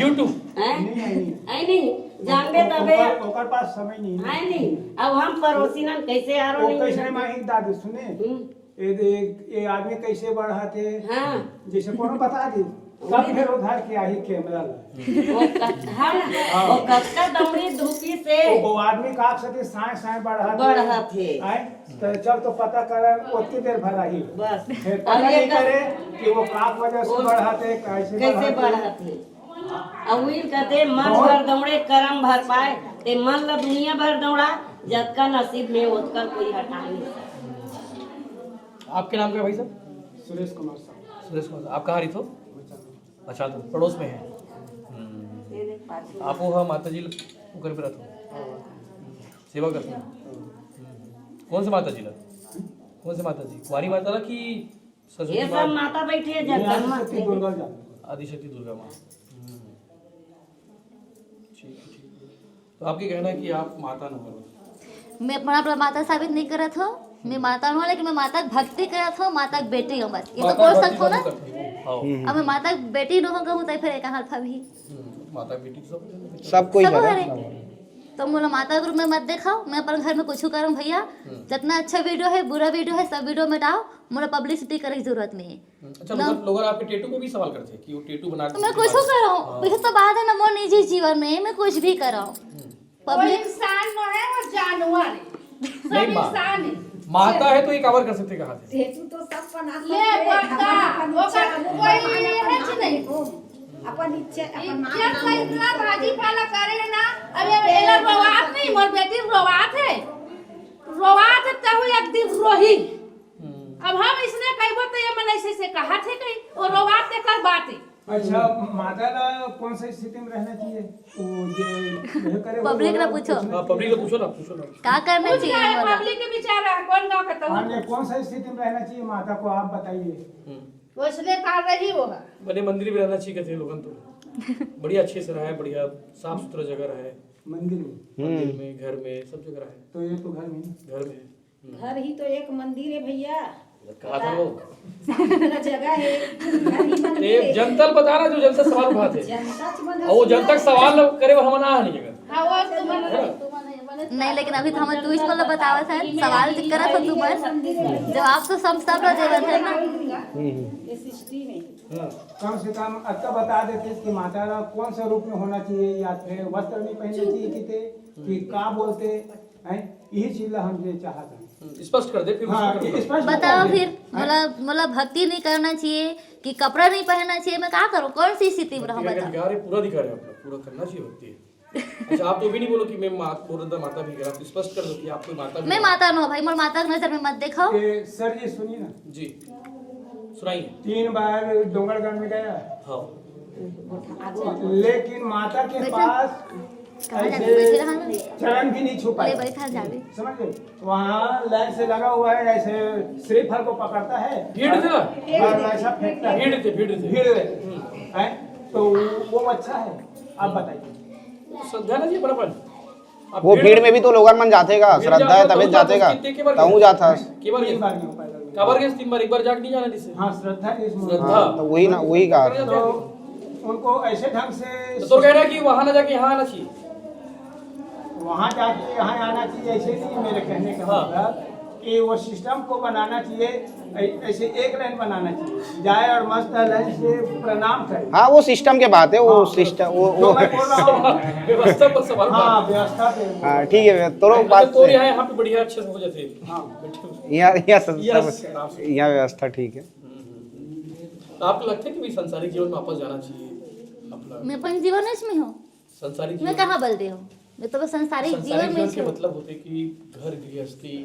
YouTube। हैं? नहीं, नहीं। आई नहीं, जानबे तबे ओकर, ओकर पास समय नहीं है। आई नहीं। अब हम पड़ोसी नन कैसे आरो वो नहीं कैसे जानते? माही दादी सुने? हम्म, ये देख, ये आदमी कैसे बढ़त है? हाँ। जैसे कोनो बता दी, सब फेर उधार के आही कैमरा ला। वो कत-, हाँ, वो कतका दौड़ी धूपी से वो, वो आदमी का सके साए साए बढ़त है। बढ़त है। आए, तो चल तो पता कर, ओतनी देर भर आही। बस। फिर अब पता ये नहीं कर- करे कि वो का वजह से वो बढ़त है, कैसे कैसे बढ़त है। बढ़त है? अब वही कहते, मन भर दौड़े, करम भर पाए, ते मन ला दुनिया भर दौड़ा, जतका नसीब में ओतका कोई हटा नहीं सकता। आपके नाम क्या है भाई साहब? सुरेश कुमार साहू। सुरेश कुमार साहब। आप कहाँ रही थो? अच्छा, तो पड़ोस में है। हम्म। आप वो हाँ माता जी ल-, वो कर पे रहते हो? सेवा करते हो? हम्म। कौन से माता जी ला? कौन से माता जी? कुंवारी माता ला कि सरस्वती ये सब माँ? माता बैठी है, ये जगदम्बा आदिशक्ति से। दुर्गा जान। आदिशक्ति दुर्गा माँ। हम्म। ठीक है, ठीक है। तो आपके कहना है कि आप माता न हो? मैं अपना आप ला माता साबित नहीं करत हो, मैं माता हूँ, लेकिन मैं माता के भक्ति करत हो, माता के बेटी हूँ बस, ये तो माता बोल भक्ति सकत हो ना। जरूर करते हो। हाँ। अब मैं माता के बेटी न हो कहूँ तो फिर एक हाल भी। हम्म, माता बेटी तो सब सब कोई सब करे। हरे। तो मोला माता के रूप में मत देखाओ, मैं अपन घर में कुछ करूँ भैया। जितना अच्छा वीडियो है, बुरा वीडियो है, सब वीडियो में डाओ, मोला पब्लिसिटी करे की जरूरत नहीं है। अच्छा, लोगन, लोगन आपके टेटू पे भी सवाल करते हैं कि वो टेटू बना तो मैं कुछ करूँ, ये तो बात है ना, मोर निजी जीवन में मैं कुछ भी करूँ। वो पब्लिक इंसान नो है, वो जानवर है। सब नहीं, माँ। इंसान है। माता है तो ये कवर कर सकते कहाँ से? टेटू तो सब बना ले बता, वो कर कोई है कि नहीं? अपन इज्जत, अपन मान इज्जत का इतना भाजी पाला करे है ना। अब ये एला रोवात नहीं, मोर बेटी रोवात है, रोवात है, तहु एक दिन रोही। अब हम इसने कहबो तो ये मन ऐसे से कहा थे कहीं, वो रोवात ते कर बात है। अच्छा, माता ला कौन सा स्थिति में रहना चाहिए? वो जे, जे करे हो, पब्लिक ला पूछो। हाँ, पब्लिक ला पूछो ना, पूछो ना। का करना चाहिए बोला? पब्लिक के विचार है, कौन गाँव का तब? हाँ, ये कौन सा स्थिति में रहना चाहिए माता को, आप बताइए। हम्म। वैसने कर रही वो है। बने मंदिर में रहना चाहिए कहते हैं लोगन तो। बढ़िया अच्छे से रहे, बढ़िया साफ सुथरा जगह रहे। मंदिर में? मंदिर हम्म। में, घर में, सब जगह रहे। तो ये तो घर में ही। घर में। हम्म। घर ही तो एक मंदिर है भैया। कहा था वो? साफ सुथरा जगह है, घर ही मंदिर ये है। जनता ल बता रहा जो जनता सवाल उठाते हैं। जनता च मन और वो जनता के सवाल करे वो हम ना नहीं जगह। हाँ, वो तो मन है ना? नहीं, लेकिन अभी तो हम ट्विस्ट वाला बतावत है, सवाल जो करत हो तुमन, जवाब तो सब, सब ला देवत है ना। हम्म, हम्म। ये सृष्टि में। हाँ। कम से कम अतका बता देते कि माता ला कौन सा रूप में होना चाहिए, या फिर वस्त्र नहीं पहनना चाहिए किते, कि का बोलते हैं, यही चीज ला हम ये चाहते हैं। हम्म, स्पष्ट कर दे, फिर हाँ, उसमें कर दो। स्पष्ट बताओ बताइए। फिर, हाँ? मोला, मोला भक्ति नहीं करना चाहिए कि कपड़ा नहीं पहनना चाहिए, मैं का करूँ, कौन सी स्थिति में रहूँ, भक्ति का बताओ। अधिकार है, पूरा अधिकार है आपका, पूरा करना चाहिए भक्ति। अच्छा, आप तो भी नहीं बोलो कि मैं मात-, बोल रहा था माता भी कर, आप स्पष्ट कर दो कि आप कोई माता भी मैं नहीं। माता नो भाई, मोर माता के नजर में मत देखो। ए, सर जी सुनिए ना। जी, सुनाइए। तीन बार डोंगरगढ़ में गया। हाँ। लेकिन माता के बैठा। पास कहाँ जाबे? ऐसे बैठे रहा ना। चरण भी नहीं छू पाए। ले बैठा जाबे। समझ गए? वहाँ लाइन से लगा हुआ है, ऐसे श्रीफल को पकड़ता है भीड़ थे ना? और ऐसा फेंकता है। भीड़ थे, भीड़ थे। भीड़ है। हम्म। है? तो वो अच्छा है? आप बताइए। श्रद्धा ना जी, बराबर। अब वो भीड़ भीड़ में भी तो लोगन मन जाथे का, भीड़ श्रद्धा जाथे है तो तभी तो जाथे का, कितने के बार तहूँ गए? जाथस। के बार तीन गए? बार गए, पैदल गए। काबर गए तीन बार? एक बार जाके नहीं जाना जिससे। हाँ, श्रद्धा के इस श्रद्धा। हाँ, तो वही ना, वही कहा। तो उनको ऐसे ढंग से तो, तो कहना कि वहाँ ना जाके यहाँ आना चाहिए। वहाँ जाके यहाँ आना चाहिए, ऐसे नहीं है मेरे कहने का हाँ। मतलब कि वो सिस्टम को बनाना चाहिए, ऐ-, ऐसे एक लाइन बनाना चाहिए, जाए और मस्त लाइन से प्रणाम करे। हाँ, वो सिस्टम के बात है, वो हाँ, सिस्टम, वो, जो वो मैं बोल रहा हूँ। व्यवस्था पर सवाल हाँ, उठा। व्यवस्था पे बोल हाँ, रहा ठीक है, हूँ। तोरो अच्छा, बात तो से। यहाँ, यहाँ पे बढ़िया अच्छे से हो जाते हैं। हाँ। बैठे हो। यहाँ, यहाँ सब, यस, सब, आराम से। यहाँ व्यवस्था ठीक है। हम्म, हम्म, हम्म। तो आपको लगता है कि भाई सांसारिक जीवन में वापस जाना चाहिए अपना? मैं अपन जीवन में हूँ। संसारिक मैं जीवन कहाँ बल रही हूँ? मैं तो बस संसारिक संसारिक जीवन में जीवन के हूँ। मतलब होते कि घर गृहस्थी,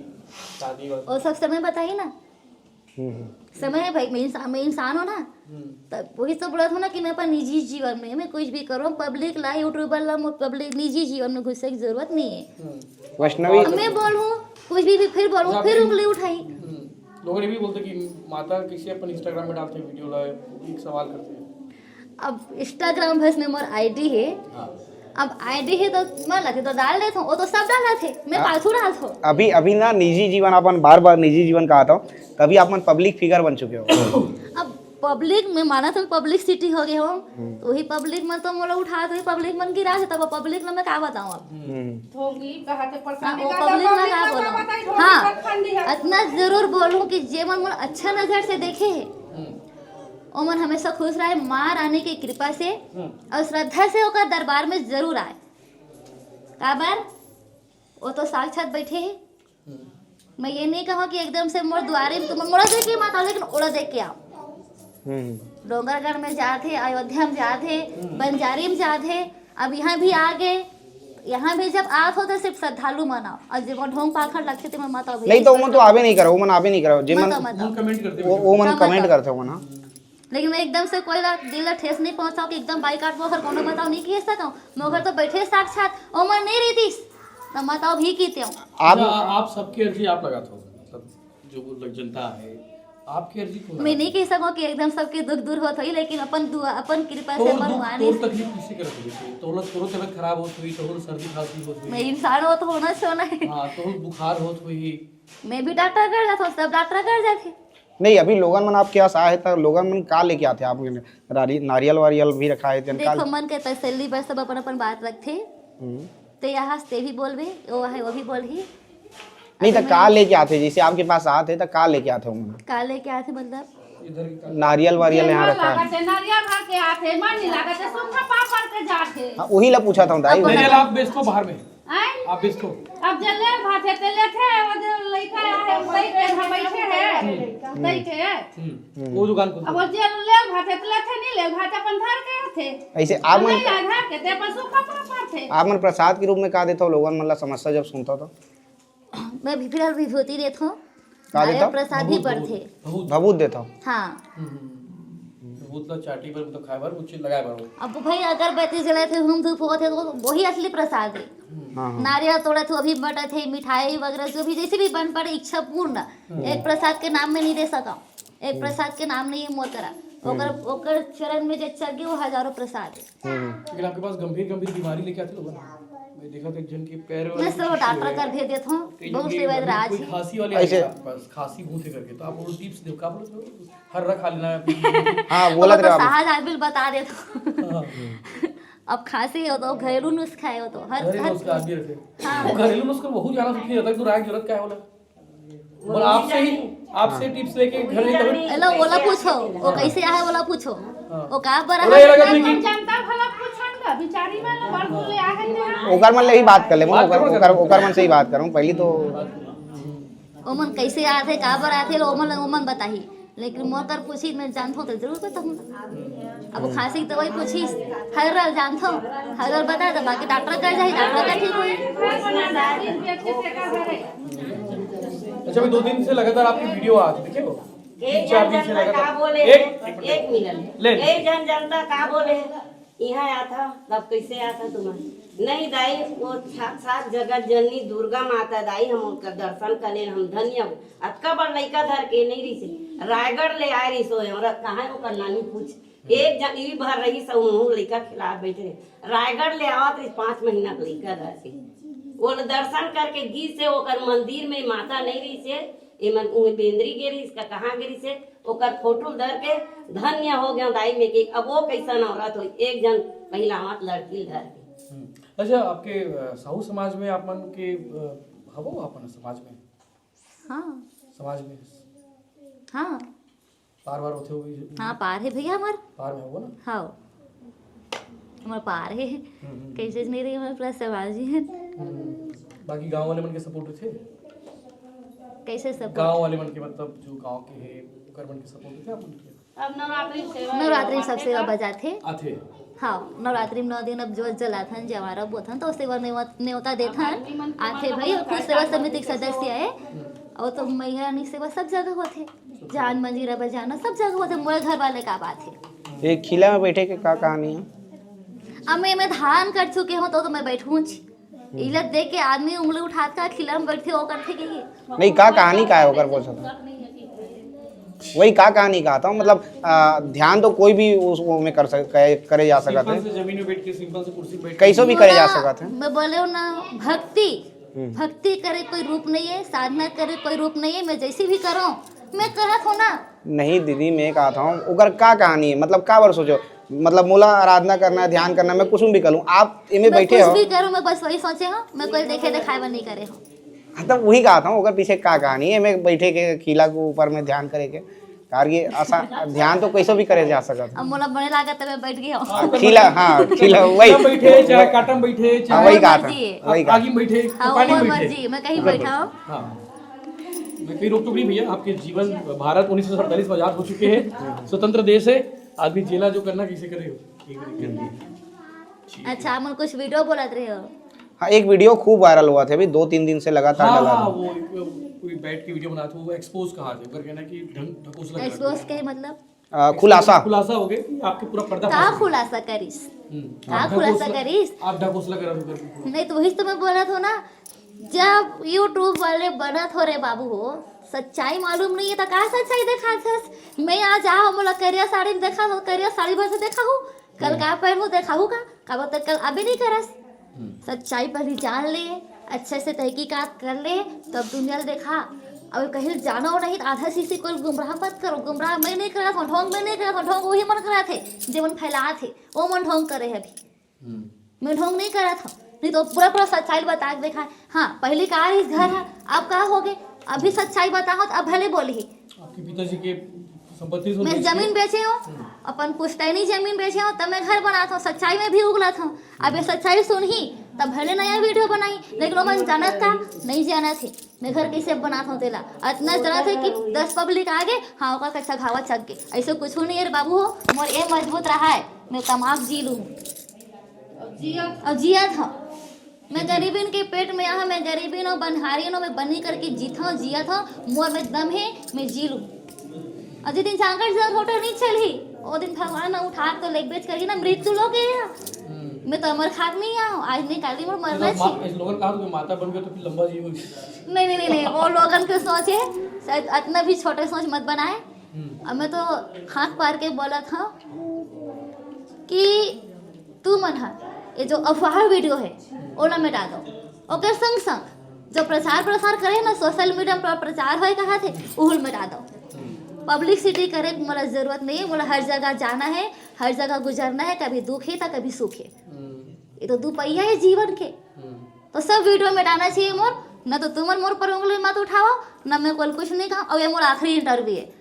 शादी वादी। और सब समय बताइए ना। हम्म, हम्म। समय है भाई, मैं इंसान, मैं इंसान हूँ ना। हम्म। तब वही सब बोलत हूँ ना कि मैं अपन निजी जीवन में, मैं कुछ भी करूँ, पब्लिक ला, यूट्यूबर ला, मोर पब्लिक निजी जीवन में घुसे की जरूरत नहीं है। हम्म। वैष्णवी। अब मैं बोलूँ, कुछ भी, भी फिर बोलूँ, अच्छा, फिर फिर उंगली उठाई। हम्म। लोग ये भी बोलते कि माता कैसे अपन Instagram में डालते हैं वीडियो ला, एक सवाल करते हैं। अब Instagram भस में मोर आईडी है। हाँ। अब आईडी है तो मन लगे तो डाल देत हूँ, वो तो सब डालत है, मैं हाँ। पाछू डालत हूँ। अभी, अभी ना निजी जीवन, अपन बार बार निजी जीवन कहा था, तभी आप मन पब्लिक फिगर बन चुके हो। अब पब्लिक में माना तुम पब्लिसिटी हो गए हो, हम्म। तो वही पब्लिक में तो मोला उठा, तो वही पब्लिक मन गिरा से, तब पब्लिक में मैं का बताऊँ अब? हम्म। ठोगी कहा थे हाँ, पसंद वो का पब्लिक में पब्लिक का में का बोलूँ? बताई, ठोगी हाँ, पसंद है। इतना जरूर बोलूँ कि जे मन मोला अच्छा नजर से देखे है, हम्म। ओमन हमेशा खुश रहे माँ रानी के कृपा से हम्म। और श्रद्धा से ओकर दरबार में जरूर आए। काबर? वो तो साक्षात बैठे है। हम्म। मैं ये नहीं कहूँ कि एकदम से मोर दुआरे में तुम मोला देख के मत आओ, लेकिन ओला देख के आओ। हम्म। डोंगरगढ़ में जात है, अयोध्या में जात है, हम्म। बंजारी में जात है, अब यहाँ भी आ गए। यहाँ भी जब आत हो तो सिर्फ श्रद्धालु मन आओ, और जे मन ढोंग पाखंड लगथे ते मन मत आओ भैया, नहीं तो वो मन तो आबे नहीं करो, वो मन आबे नहीं करो, जे मत मन आओ, मत वो आओ। कमेंट करते वो, हैं। वो मन हाँ, मत कमेंट आओ। करते हो ना। लेकिन मैं एकदम से कोई ला दिल ला ठेस नहीं पहुंचाओ कि एकदम बाइकाट मोर घर कोनो बताओ नहीं कह सकूं। मोर घर तो बैठे साक्षात, ओ मन नहीं रहीतिस, तो मत आओ भी कीते हो। आप अच्छा, आप सबकी अर्जी आप लगाते हो, मतलब जो वो लग जनता है, आपकी अर्जी क्यों मैं लगाते नहीं हो? कह सकूं कि एकदम सबके दुख दूर होत होई, लेकिन अपन दुआ, अपन कृपा से तोर अपन दुख, मानिस। तोर तकलीफ किसी करत होई? तोर, तोरो तबीयत खराब होत होई, तोर सर्दी खांसी होत होई। मैं इंसान हो तो होना छोना है। हाँ, तोर बुखार होत होई। मैं भी डॉक्टर कर जाता हूँ, सब डॉक्टर कर जाते। नहीं, अभी लोगन मन आपके पास आए त लोगन मन का लेके आथे? आप नारी-, नारियल वारियल भी रखा है, तेन का देखो, मन के तसल्ली बर सब अपन अपन बात रखथे। हम्म। ते यहाँ से ते भी बोलबे, वो है, वो भी बोलही। नहीं, अभी त का मैं लेके आथे? जैसे आपके पास आथे, त का लेके आथे ओमन? का लेके आथे मतलब? नारियल वारियल ये यहाँ मन रखा है। लागत है, नारियल भर के आथे, मन नहीं लागत है, सूखा पापड़ के जाथे। हाँ, वही ला पूछा था, दाई। अब नारियल आप बेचो बाहर में। आय? आप बेचो। अब जे ले भाथे, ते लेथे, वो जो लइका है, वो कई के घर बैठे है। तई के। हम्म। वो दुकान खुद अब वो जे ले भाते, तो लेथे, नहीं ले भाते, अपन धर के आथे। ऐसे आप मन नहीं ला धर के, ते अपन सूखा पापड़ थे। आप मन प्रसाद के रूप में का देथव लोगन मन ला, समस्या जब सुनथव तो? मैं भी फिलहाल विभूति देथव। का अरे देथव? प्रसाद ही भभूत, पड़थे। भभूत। भभूत देथव। हाँ। हम्म, हम्म, हम्म। भभूत ला चाटी बर, मतलब खाए बर, कुछ लगाए बर। अब भाई अगरबत्ती जलाथे, धूप धूप होथे, तो वही असली प्रसाद है। हम्म। हाँ, हाँ। नारियल तोड़थे, वो भी बटथे, मिठाई वगैरह जो भी, जैसे भी बन पड़े, इच्छा पूर्ण। हम्म। एक प्रसाद के नाम में नहीं दे सका, एक हम्म। प्रसाद के नाम नहीं है मोर करा। हम्म। ओकर, ओकर चरण में जे चढ़ गए, वो हजारों प्रसाद है। हम्म। लेकिन आपके पास गंभीर गंभीर बीमारी लेके आते लोग ना। मैं देखा था एक जन के पैर वाले मैं सब कुछ डॉक्टर हुए। कर भेज देता हूँ, कई जन बहुत के से वैद मतलब राज कोई है। खांसी वाले ऐसे आए आपके पास, खांसी बहुत है करके, तो आप वो टिप्स दो, का बोलते हो? हर्रा खा लेना है। हाँ, बोला वो तो तेरा साहब। साहब आदमी बता देता हूँ। हाँ। अब खांसी हो तो घरेलू नुस्खा है, वो तो हर, घरेलू हर नुस्खा आदमी रखे। हाँ। वो घरेलू नुस्खा बहुत ज्यादा सुखी रहता है, तो राय जरूरत क्या है बोला? बोला, आपसे ही, आपसे टिप्स लेके घर में कभी हेलो, ओला पूछो, वो कैसे आहे, ओला पूछो। हाँ। वो का बर ओला ये लगा था कि जनता भला पूछन का, बिचारी मन ला बड़ बोले आहे ते। ओकर मन ले ही बात कर ले, बात ओकर, कर ओकर, ओकर मन से ही बात करूँ पहली तो। ओमन कैसे आथे, का बर आथे, ओमन, ओमन बताही। लेकिन मोर कर पूछी, मैं जानथों तो जरूर बताहूँ। अब वो खांसी की दवाई पूछी, हर बार जानथों, हर बार बता दे, बाकी डॉक्टर कर जाही, डॉक्टर का ठीक होई। अच्छा, अभी दो दिन से लगातार आपकी वीडियो आ रही है, देखो। एक तीन चार जन दिन से जनता लगातार। का बोले, एक, एक मिनट। ले, ले। एक जन जनता का बोले, यहाँ आया था, तब कैसे आया था तुम्हारे? नहीं दाई, वो साक्षात जगत जननी दुर्गा माता दाई, हम उनका दर्शन कर ले, हम धन्य हो। अतका बड़ लइका धर के नहीं रही से, रायगढ़ ले आए रही सो, हमरा कहाँ है ओकर नानी पूछ। एक जन ई भर रही सो, उन्हों लइका खिला बैठे। रायगढ़ ले आवत रही, पाँच महीना के लइका धर से। वो दर्शन करके गी से, ओकर मंदिर में माता नहीं रही से, एमन उहे बेंदरी गे रहिस का, कहाँ गे रहिस हे, ओकर फोटो ल धर के धन्य हो गया दाई में कि अब वो कैसन औरत हो, एक जन पहिलावत लड़की ल धर के। हम्म। अच्छा, आपके, अ, साहू समाज में आप मन के, अ, हवो अपन समाज में? हाँ। समाज में? हाँ। पार वार होथे होही? हाँ, पार है भैया हमार। पार में हवो ना? हाँ। हमार पार है। हम्म, हम्म। कैसे नहीं रही हमारे पूरा समाज में। हम्म। बाकी गांव वाले मन के सपोर्ट रहिथे? कैसे सपोर्ट? गांव वाले मन के, मतलब जो गांव के हे, ओकर मन के सपोर्ट रहिथे आप मन के? अब नवरात्रि में सेवा नवरात्रि में सब सेवा बजाथे। आथे। हाँ, नवरात्रि में नौ दिन अब जोत जलाथन, जवारा बोथन, तो सेवा नेवत-, नेवता देथन। आथे भाई, खुद सेवा समिति के सदस्य है। और तो मैया रानी सेवा सब जगह होथे। जान मंजीरा बजाना सब जगह होथे। मोर घर वाले का बात है। ये खिला में बैठे के का कहानी है? अब मैं, मैं धान कर चुके हूँ तो, तो मैं बैठूंच। इला देख के आदमी उंगली उठात का खिला में बैठे हो करथे के ही। नहीं, का कहानी का है ओकर बोल सकता? वही का कहानी कहा था, मतलब, आ, ध्यान तो कोई भी उस, वो में कर सक-, करे, करे जा सकत सिंपल है। से जमीन में बैठ के, सिंपल से कुर्सी पे बैठ के। कैसो भी करे जा ना, सकत है। मैं बोले हूँ ना, भक्ति, हम्म। भक्ति करे कोई रूप नहीं है, साधना करे कोई रूप नहीं है। मैं जैसी भी करूँ, मैं करत हूँ ना। नहीं दीदी, मैं कहा था, ओकर का कहानी है, मतलब, का बर सोचो, मतलब, मोला आराधना करना, ध्यान करना, मैं कुछ भी करूँ, आप एमे मैं बैठे कुछ हो। भी करूँ, मैं बस वही सोचे हूँ, मैं कोई देखे दिखाए बर नहीं करे हूँ। हाँ, तब वही कहा था, ओकर पीछे का कहानी है, मैं बैठे के खिला के ऊपर में ध्यान करे के, कार ये आसान ध्यान तो कैसे भी करे जा सकत है। अब मोला बने लागत है, मैं बैठ गई हूँ। हाँ, खिला, हाँ, खिला, वही। खिला बैठे, चाहे काटम बैठे, हाँ, चाहे वही कहा था, मर्जी है। वही कहा। आगी बैठे, हाँ, पानी वो बैठे। मर्जी, मैं कहीं बैठा हूँ। हाँ। मैं कहीं रोक टोक नहीं भैया, आपके जीवन, भारत उन्नीस सौ सैंतालीस में आजाद हो चुके हैं, स्वतंत्र देश है, आदमी जेला जो करना कैसे करे हो, एक तरीके से। अच्छा, आप मन कुछ वीडियो बोलत रहे हो? हाँ, एक वीडियो खूब वायरल हुआ था अभी, दो तीन दिन से लगातार हाँ, डला हाँ, था। वो एक, कोई बैठ के वीडियो बना था, वो एक्सपोज कहा था, ओकर कहना कि ढंग, ढकोसला करा एक्सपोज था। के मतलब? आ, खुलासा। खुलासा हो गया कि आपके पूरा पर्दा का खुलासा करिस? हम्म। का आप खुलासा ढकोसला, करिस? आप ढकोसला करा था करके पूरा। नहीं, तो वही तो मैं बोला था ना, जब YouTube वाले बनत हो रे बाबू हो, सच्चाई मालूम नहीं है तो का सच्चाई देखाथस? मैं आज आओ मोला करिया साड़ी में देखा हो, करिया साड़ी भर से देखा हो, कल हम्म। का पहनू देखा हो का? काबर तो कल अबे नहीं करस। हम्म। सच्चाई पहली जान ले, अच्छे से तहकीकात कर ले, तब दुनिया ल देखा। और कहीं जानो नहीं तो आधा शीशी को गुमराह मत करो, गुमराह मैं नहीं करा था, ढोंग मैं नहीं करा था, ढोंग वही मन करा थे, जे मन फैला थे, वो मन ढोंग करे है अभी। हम्म। मैं ढोंग नहीं करा था, नहीं तो पूरा पूरा सच्चाई बता के देखा। हाँ, पहली का रही घर है, अब का हो गए, अभी सच्चाई बताओ तो अब भले बोली। आपके पिताजी के संपत्ति से मैं बेच के जमीन बेचे हो, हम्म। अपन पुश्तैनी जमीन बेचे हो, तब मैं घर बना था, सच्चाई में भी उगला था। अब ये सच्चाई सुन ही, तब भले नया वीडियो बनाई, लेकिन ओमन जानत का? नहीं जानत हे। मैं घर कैसे बनात हूँ तेला, अतना जानत हे कि दस पब्लिक आ गे, हाँ, ओकर कच्चा घावा चक गे। ऐसे कुछ नहीं है रे बाबू हो, मोर एम मजबूत रहा है, मैं कमा के जी लूँ। अब जियत हव। मैं गरीबिन के पेट में आहा, मैं गरीबिन अउ बनहारिन अउ मैं बनी करके जीत हव, जियत हव, मोर में दम हे, मैं जी लूँ। अउ जे दिन चांगड़ जर होटल नहीं चलही, ओ दिन भगवान ना उठा के तो लेग बेच करके ना मृत्यु लोग गए हैं। मैं तो अमर खाक नहीं आऊँ, आज नहीं काली मोर मरना चाहिए। स्लोगन कहा तो माता बन गए तो फिर लंबा जीवन। नहीं, नहीं, नहीं, नहीं, वो लोगन के सोच है, शायद इतना भी छोटे सोच मत बनाए। अब मैं तो खाक पार के बोला था कि तू मन ह ये जो अफवाह वीडियो है, ओला मिटा दो। ओकर संग संग जो प्रचार प्रसार करे ना, सोशल मीडिया पर प्रचार होए कहा थे, उहुल मिटा दो। पब्लिसिटी करे के मोला जरूरत नहीं है, मोला हर जगह जाना है, हर जगह गुजरना है, कभी दुख है तो कभी सुख है। ये तो दू पहिया है जीवन के। तो सब वीडियो मिटाना चाहिए मोर, ना तो तुमन मोर पर उंगली मत उठाओ, ना मैं कोई कुछ नहीं कहा। और ये मोर आखिरी इंटरव्यू है।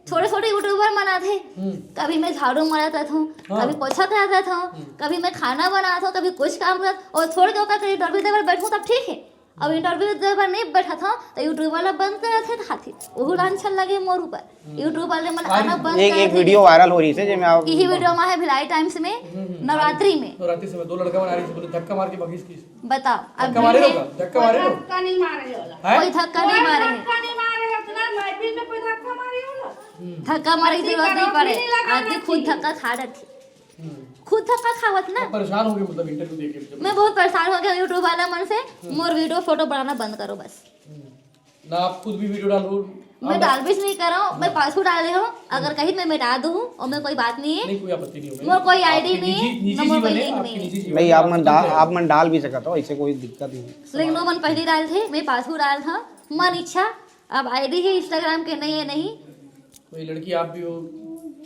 छोटे छोटे यूट्यूबर मन आथे, कभी मैं झाड़ू मारत रहत हूँ, कभी पोछा करत रहत हूँ, कभी मैं खाना बनात हूँ, कभी कुछ काम करत, और छोड़ के ओकर इंटरव्यू देबर बैठूँ तब ठीक है। अब इंटरव्यू देबर नहीं बैठत हूँ तो यूट्यूबर ला बंद कर देथे खातिर, वहू लांछन लगे मोर ऊपर। यूट्यूब वाले मन आना बंद एक कर एक देथे। वीडियो वायरल हो रही है, जेमे आप यही वीडियो में है भिलाई टाइम्स में, नवरात्रि में। नवरात्रि समय दो लड़का मन आ रही थी, बोले धक्का मार के भगीस की। बताओ, अब धक्का मारे हो का? धक्का मारे हो? धक्का नहीं मारे होला। हैं? कोई धक्का नहीं मारे है। धक्का नहीं मारे है, इतना महफिल में कोई धक्का मारे होला? धक्का मारे की जरूरत नहीं पड़े, आदमी खुद धक्का खा डरथे। खुद धक्का खावत ना। आप परेशान हो गए मतलब इंटरव्यू देके जब? मैं बहुत परेशान हो गया यूट्यूब वाला मन से। मोर वीडियो फोटो बनाना बंद करो बस। ना आप खुद भी वीडियो डाल रहे हो? मैं डाल भी नहीं कर रहा हूँ, मैं पासवर्ड डाले हूँ, अगर कहीं मैं मिटा दूँ और मैं कोई बात नहीं है। नहीं, कोई आपत्ति नहीं होगी। मोर कोई आईडी नहीं है, निजी, निजी ना मोर कोई लिंक नहीं है। नहीं, आप मन डाल, आप मन डाल भी सकत हो, ऐसे कोई दिक्कत नहीं। लेकिन वो मन पहले डाल थे, मैं पासवर्ड डाल था, मन इच्छा। अब आईडी है इंस्टाग्राम के, नहीं है, नहीं। कोई लड़की आप भी हो,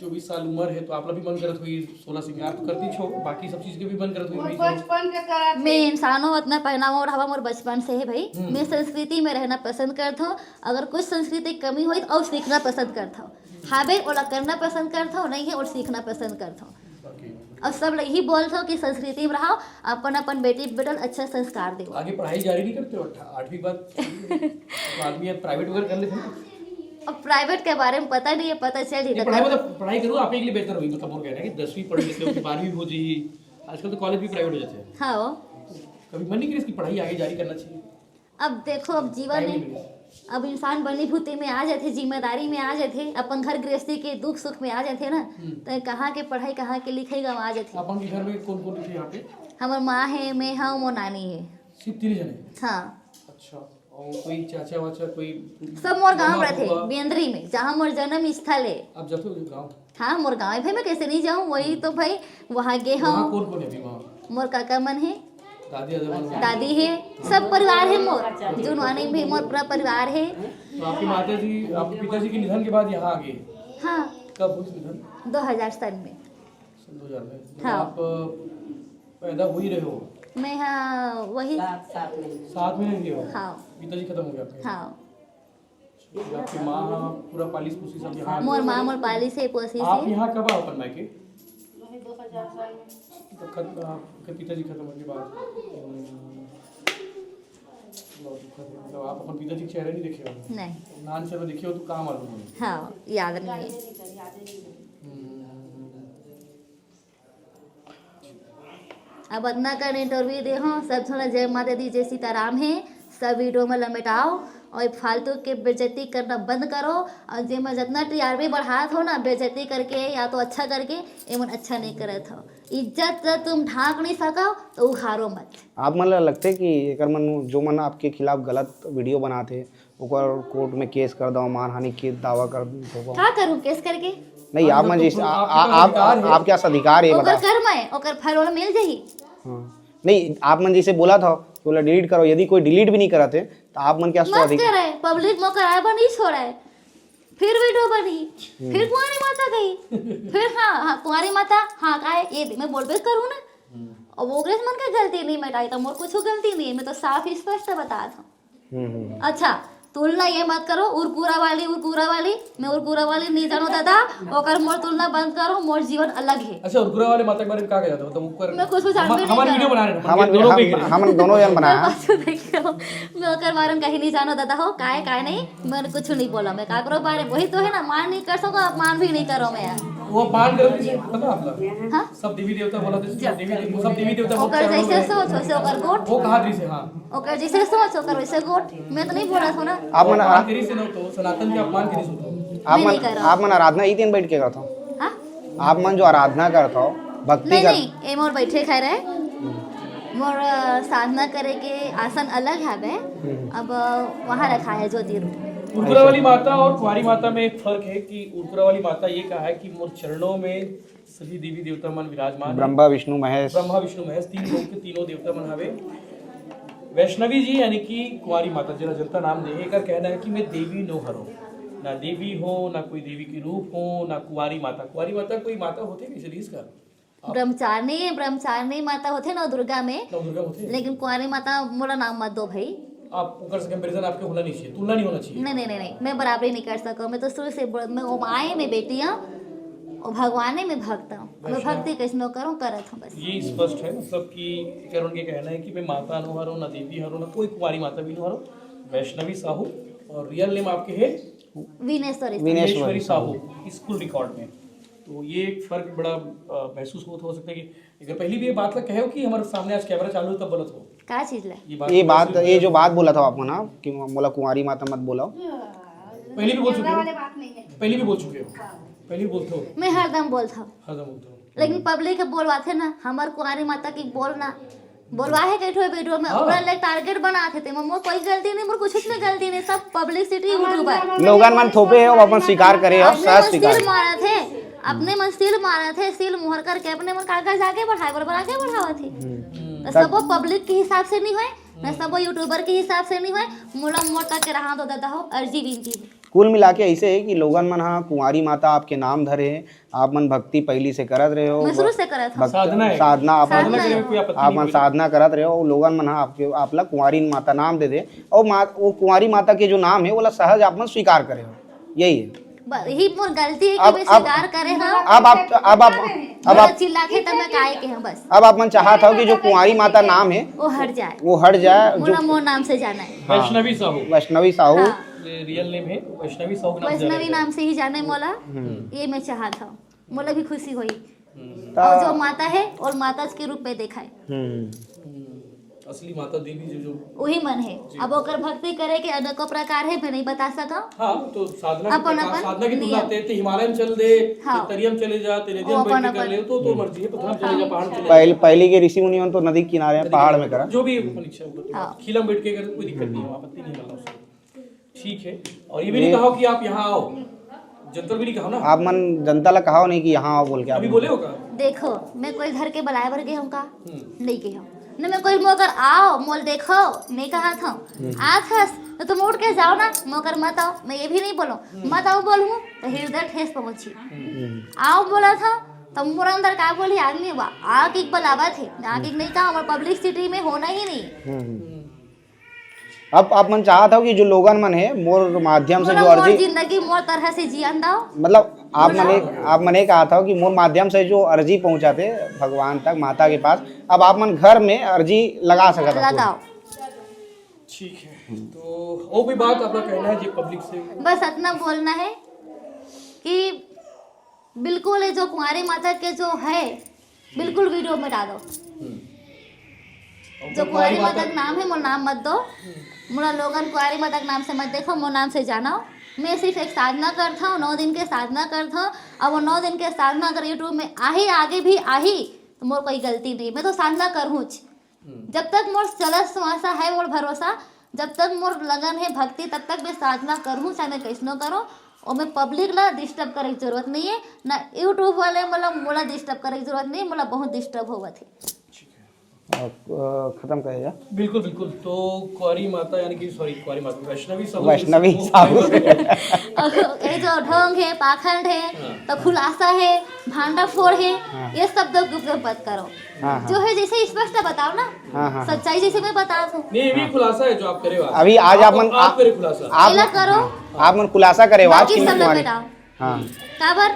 चौबीस साल उम्र है, तो आप भी मन करत होई सोलह सिंगार तो करती छो, बाकी सब चीज के भी मन करत होई। बचपन के करत मैं इंसान हूँ, उतना पहनावा ओढ़ावा मोर बचपन से है भाई। मैं संस्कृति में रहना पसंद करता हूँ। अगर कुछ संस्कृति कमी होई तो और सीखना पसंद करता हूँ। हाँ भाई, ओला करना पसंद करता हूँ, नहीं है और सीखना पसंद करता हूँ। और सब लोग यही बोलता हूँ कि संस्कृति में रहो, अपन अपन बेटी बेटल अच्छा संस्कार दो। आगे पढ़ाई जारी नहीं करते हो? आठवीं बाद तो आदमी अब प्राइवेट वगैरह कर लेते हैं। अब प्राइवेट के बारे में पता नहीं है, पता चल ही पढ़ाई मतलब पढ़ाई करो, आप एक लिए बेहतर होगी, मतलब वो कह रहे हैं कि दसवीं पढ़ लेते हो कि बारहवीं हो जाएगी। आजकल तो कॉलेज भी प्राइवेट हो जाते हैं। हाँ। कभी मन नहीं किया इसकी पढ़ाई आगे जारी करना चाहिए? अब देखो, अब जीवन है, अब इंसान बनी भूती में आ जाते, जिम्मेदारी में आ जाते, अपन घर गृहस्थी के दुख सुख में आ जाते ना, तो कहाँ के पढ़ाई, कहाँ के लिखाई गंवा जाते। अपन के घर में कौन कौन थे यहाँ पे? हमर माँ है, मैं हूँ, मोर नानी है। सिर्फ तीन जने? हाँ। अच्छा, और कोई चाचा वाचा, कोई? सब मोर गांव रहते, बेंदरी में, जहाँ मोर जन्म स्थल है। आप जाते हो गांव? हाँ, मोर गांव है भाई, मैं कैसे नहीं जाऊँ? वही तो भाई, वहाँ गे हूँ। कौन कौन है अभी वहाँ? मोर काका मन है, दादी दादा मन? दादी है, सब परिवार है मोर, जुनवानी भी मोर पूरा परिवार है। तो आपकी माता जी, आपके पिताजी के निधन के बाद यहाँ आ गए? हाँ। कब हुई निधन? दो हज़ार सन में। सन दो हज़ार में? जब हाँ। आप पैदा हुई रहे हो? मैं, हाँ, वही। सात महीने हुए हो? हाँ। पिताजी खत्म हो गए आपके? हाँ। आपकी माँ पूरा पालिस पोसिस सब यहाँ? मोर माँ मोर पालिस पोसिस। आप यहाँ कब आओ अपन मायके? तो खत-, आपके पिताजी खत्म होने के बाद। बहुत दुखद है। मतलब, आप अपन पिताजी के चेहरा नहीं देखे हो? नहीं। नान से में देखे हो तो कहाँ मालूम हो? हाँ, याद नहीं है। हम्म। अब अतना कन इंटरव्यू दे हो, सब झन ला जय माता दी, जय सीताराम है। सब वीडियो में लमेटाओ और फालतू के बेइज्जती करना बंद करो। और जे मैं जितना टीआरपी बढ़ात हो ना, बेइज्जती करके या तो अच्छा करके, एमन अच्छा नहीं करत हो। इज्जत ला तुम ढांक नहीं सको तो उघारो मत। आप मन ला लगते कि एकर मन, जो मन आपके खिलाफ गलत वीडियो बनाते, ओकर कोर्ट में केस कर दो, मानहानि के दावा कर दो। का करूं केस करके? नहीं, आप मन जैसे, आ-, आ-, आप, आपके पास अधिकार है, ओकर बताओ। कर्म है, ओकर फल ओला मिल जाही। हाँ। नहीं, आप मन जैसे बोला था कि ओला डिलीट करो, यदि कोई डिलीट भी नहीं करत है, तो आप मन के पास तो मत अधिकार करे, पब्लिक मोर कराए बर नहीं छोड़े, फिर वीडियो बनी, फिर कुंवारी माता गई, फिर हाँ, हाँ, कुंवारी माता, हाँ, का है? ये मैं बोलबे करूँ ना। अब ओकरे मन के गलती नहीं मिटाई, तो मोर कुछ गलती नहीं है, मैं तो साफ स्पष्ट बता था। हम्म, हम्म। अच्छा, तुलना ये मत करो, उरकुरा वाली, उरकुरा वाली, मैं उरकुरा वाली नहीं जानो दादा, ओकर मोर तुलना बंद करो, मोर जीवन अलग है। अच्छा, उरकुरा वाले माता के बारे में का कहा जाता है? मतलब, ऊपर मैं कुछ भी जानबे नहीं हमारे वीडियो करो। बना रहे हैं, हम हमन दोनों पे ही हम, करें। हमन दोनों जन बना। मैं बस देख रहा हूँ, मैं ओकर बारे में कहीं नहीं जानो दादा हो, काय, काय नहीं, मैं कुछ नहीं बोला, मैं का करो बारे में, वही तो है ना, मान नहीं कर सको, अपमान भी नहीं करो मैं यार। वो अपमान करते थे, पता आपका? हाँ? सब देवी देवता बोला था, जा। देवी देव-, सब देवी देवता बहुत ओकर चरणों जैसे में सोच, वैसे ओकर गोठ। वो कहा थी से, हाँ। ओकर जैसे सोच, ओकर वैसे गोठ। मैं तो नहीं बोला था ना। आप मन अपमान करी से ना तो, सनातन के अपमान करी से तो। आप मैं मन, नहीं कर रहा। आप मन आराधना ही दिन बैठ के करत हो। हाँ? आप मन जो आराधना करत हो, भक्ति नहीं, कर नहीं, ये मोर बैठे खाए रहे। मोर, अ, साधना करे के आसन अलग हवे। हम्म। अब, अ, वहाँ रखा है ज्योति रूप। उरकुरा वाली माता और कुंवारी माता में एक फर्क है कि उरकुरा वाली माता ये कहा है कि मोर चरणों में सभी देवी देवता मन विराजमान है। ब्रह्मा, विष्णु, महेश। ब्रह्मा, विष्णु, महेश, तीन लोग के तीनों देवता मन हवे। वैष्णवी जी यानी कि कुंवारी माता, जेला जनता नाम दे, एकर कहना है कि मैं देवी नो हरो, ना देवी हो, ना कोई देवी के रूप हो, ना कुंवारी माता। कुंवारी माता कोई माता होथे कइसे लीस का? ब्रह्मचारिणी, ब्रह्मचारिणी माता होथे नवदुर्गा में, नवदुर्गा होथे। लेकिन कुंवारी माता मोला नाम मत दो भाई। आप ओकर से कंपैरिजन आपके होना नहीं चाहिए, तुलना नहीं होना चाहिए। नहीं, नहीं, नहीं, नहीं, मैं बराबरी नहीं कर सकूँ। मैं तो शुरू से ब-, मैं ओमाए में बेटी हूँ, और भगवाने में भक्त हूँ। मैं वैष्णव। भक्ति कैसनो करूँ, करत हूँ बस। ये स्पष्ट है, मतलब कि करुण के कहना है कि मैं माता नो हरो, ना देवी हरो, ना कोई कुंवारी माता भी नो हरो, वैष्णवी साहू, और रियल नेम आपके है विनेश्वरी। विनेश्वरी साहू, स्कूल रिकॉर्ड में। तो ये एक फर्क बड़ा, अ, महसूस हो, हो सकता है कि अगर पहली भी ये बात ला कहे हो कि हमारे सामने आज कैमरा चालू है, तब बोलत हो। का चीज ला? ये बात ये बात, ये जो बात बोला था आपको ना कि मोला कुंवारी माता मत बोलाओ। पहले भी बोल चुके हो। वाले बात नहीं है। पहले भी बोल चुके हो। पहले भी बोलते हो। मैं हरदम बोलत हूँ। हरदम बोलते हो। लेकिन पब्लिक के बोलवाथे ना, हमर कुंवारी माता की बोलना, बोलवा है कई ठो वीडियो में, हाँ। ओकरा ले टारगेट बनाथे, ते मोर कोई गलती नहीं, मोर कुछ में गलती नहीं, सब पब्लिसिटी यूट्यूबर। लोगन मन थोपे है, वो अपन स्वीकार करे, और अपने सहज मन स्वीकार। सील मारत है, अपने मन सील मारत है, सील मोहर करके अपने मन कागज आगे बढ़ाए बर, बर आगे बढ़ावत है। हम्म। तो सबो पब्लिक के हिसाब से नहीं होए, ना सबो यूट्यूबर के हिसाब से नहीं होए, मोला मोर तक के रहा दो दादा हो, अर्जी विनती है। कुल मिला के ऐसे है कि लोगन मन हा कुंवारी माता आपके नाम धरे है, आप मन भक्ति पहली से करत रहे हो, मैं शुरू से करत हूँ। भक्त-, साधना है। साधना आप साधना मन, करे में कोई आपत्ति आप नहीं मन है। साधना करत रहे हो, लोगन मन हा आपके, आप ला कुंवारी माता नाम दे दे, और मा-, वो कुंवारी माता के जो नाम है, ओला सहज आप मन स्वीकार करे हो, यही है। बस यही मोर गलती है कि अब, मैं अब, स्वीकार करे हूँ। अब आप, अब आप, अब मोला आप चिल्लाथे तब मैं काय के हूँ बस। अब आप मन चाहत हो कि जो कुंवारी माता नाम है, वो हट जाए। वो हट जाए, जो मोला मोर नाम से जाना है। हाँ। वैष्णवी साहू। वैष्णवी साहू। हाँ। ये रियल नेम है, वैष्णवी साहू नाम से वैष्णवी जाना नाम से ही जाने मोला, हम्म। ये मैं चाहत हूँ, मोला भी खुशी होई। हम्म। और जो माता है, और माता के रूप में देखाए। हम्म। हम्म, असली माता देवी जो, जो वही मन है। जी। अब ओकर भक्ति करे के अनेकों प्रकार है, मैं नहीं बता सकूँ। हाँ, तो साधना के अपन, प्रकार, अपन साधना की तुलना नियम। ते, ते हिमालय में चल दे, हाँ। ते तरिया में चले जा, ते नदिया में वो बैठ के अपन, कर अपन। ले, तो, तो हम्म। मर्जी है, पत्थर में चले जा, पहाड़ में चले जा। पहले, पहले के ऋषि मुनि मन तो नदी किनारे, नदी पहाड़ किनारे, में करा। जो भी अपन इच्छा हो, तो हाँ। खीला में बैठ के करे, कोई दिक्कत नहीं है, हम्म। आपत्ति नहीं है, मतलब उसमें। ठीक है, और ये भी ये नहीं कहा कि आप यहाँ आओ, जनता भी नहीं कहा ना। आप मन जनता ला कहा नहीं कि यहाँ आओ बोल के आप अभी बोले हो का? देखो, मैं कोई घर के बुलाए बर गे हूँ का? हम्म। नहीं गे हूँ। न मैं कोई मोर घर आओ, मोल देखो, नहीं कहा था। हम्म। आथस, तो तुम उठ के जाओ ना, मोर घर मत आओ, मैं ये भी नहीं बोलूँ। हम्म। मत आओ बोलूँ, तो हृदय ठेस पहुँची। हम्म। आओ बोला था, तो मोर अंदर का बोली आदमी बा, आके एक बलावा थे, आके एक नहीं कहा, हमारे पब्लिसिटी में होना ही नहीं। हम्म। अब आप मन चाहत हो कि जो लोगन मन है, मोर माध्यम से मोला जो मोर अर्जी जिंदगी मोर तरह से जियन दो। मतलब, आप मन एक, आप मन एक कहत हो कि मोर माध्यम से जो अर्जी पहुंचाते भगवान तक, माता के पास, अब आप मन घर में अर्जी लगा सकत हो। लगाओ। ठीक है, तो और कोई बात अपना कहना है जी पब्लिक से? बस इतना बोलना है कि बिल्कुल, ये जो कुंवारी माता के जो है, बिल्कुल वीडियो में डालो। हम्म। जो कुंवारी माता का नाम है, मोर नाम मत दो। हम्म। मोला लोगन कुंवारी माता के नाम से मत देखो, मोर नाम से जानो। मैं सिर्फ एक साधना करत हूँ, नौ दिन के साधना करत हूँ। अब वो नौ दिन के साधना अगर यूट्यूब में आही, आगे भी आही, तो मोर कोई गलती नहीं, मैं तो साधना करहूँच। हम्म। जब तक मोर चलत श्वासा है, मोर भरोसा, जब तक मोर लगन है भक्ति, तब तक मैं साधना करहूँ, चाहे मैं कैसनो करूँ। और मैं पब्लिक ला डिस्टर्ब करे की जरूरत नहीं है, ना यूट्यूब वाले मतलब मोला डिस्टर्ब करे की जरूरत नहीं है, मोला बहुत डिस्टर्ब होवत है। ठीक है। आप, अ, खत्म करे जा। बिल्कुल, बिल्कुल। तो कुंवारी माता यानी कि, सॉरी, कुंवारी माता, वैष्णवी साहू वैष्णवी साहू। ये जो ढोंग है, पाखंड है, तो खुलासा है, भांडाफोड़ है, ये सब तो गुपचुप मत करो। जो है जैसे स्पष्ट बताओ ना। सच्चाई जैसे मैं बता दूं। नहीं, ये भी खुलासा है जो आप करे हो आज। अभी आज आप मन आप करे खुलासा। आप एला करो। आप मन खुलासा करे हो आज बाकी की सब लोग कुंवारी। बताओ। काबर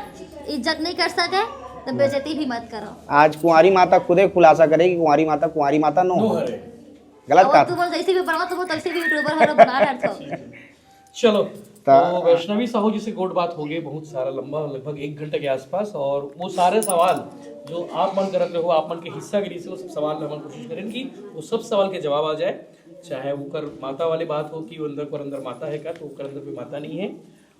इज्जत नहीं कर सके तो बेइज्जती भी मत करो। आज कुंवारी माता खुदे खुलासा करे कि कुंवारी माता कुंवारी माता नो हरे। गलत कहा। तुम जैसे भी बनवा, तुम तैसे भी यूट्यूबर हरो बना रहे हो। चलो, तो वैष्णवी साहू जी से गोठ बात हो गई, बहुत सारा लंबा, लगभग एक घंटे के आसपास, और वो सारे सवाल जो आप मन करत रहे हो, आप मन के हिस्सा गिरी से, वो सब सवाल में हमन कोशिश करें कि वो सब सवाल के जवाब आ जाए, चाहे ओकर माता वाली बात हो कि वो अंदर पर अंदर माता है का, तो ओकर अंदर कोई माता नहीं है,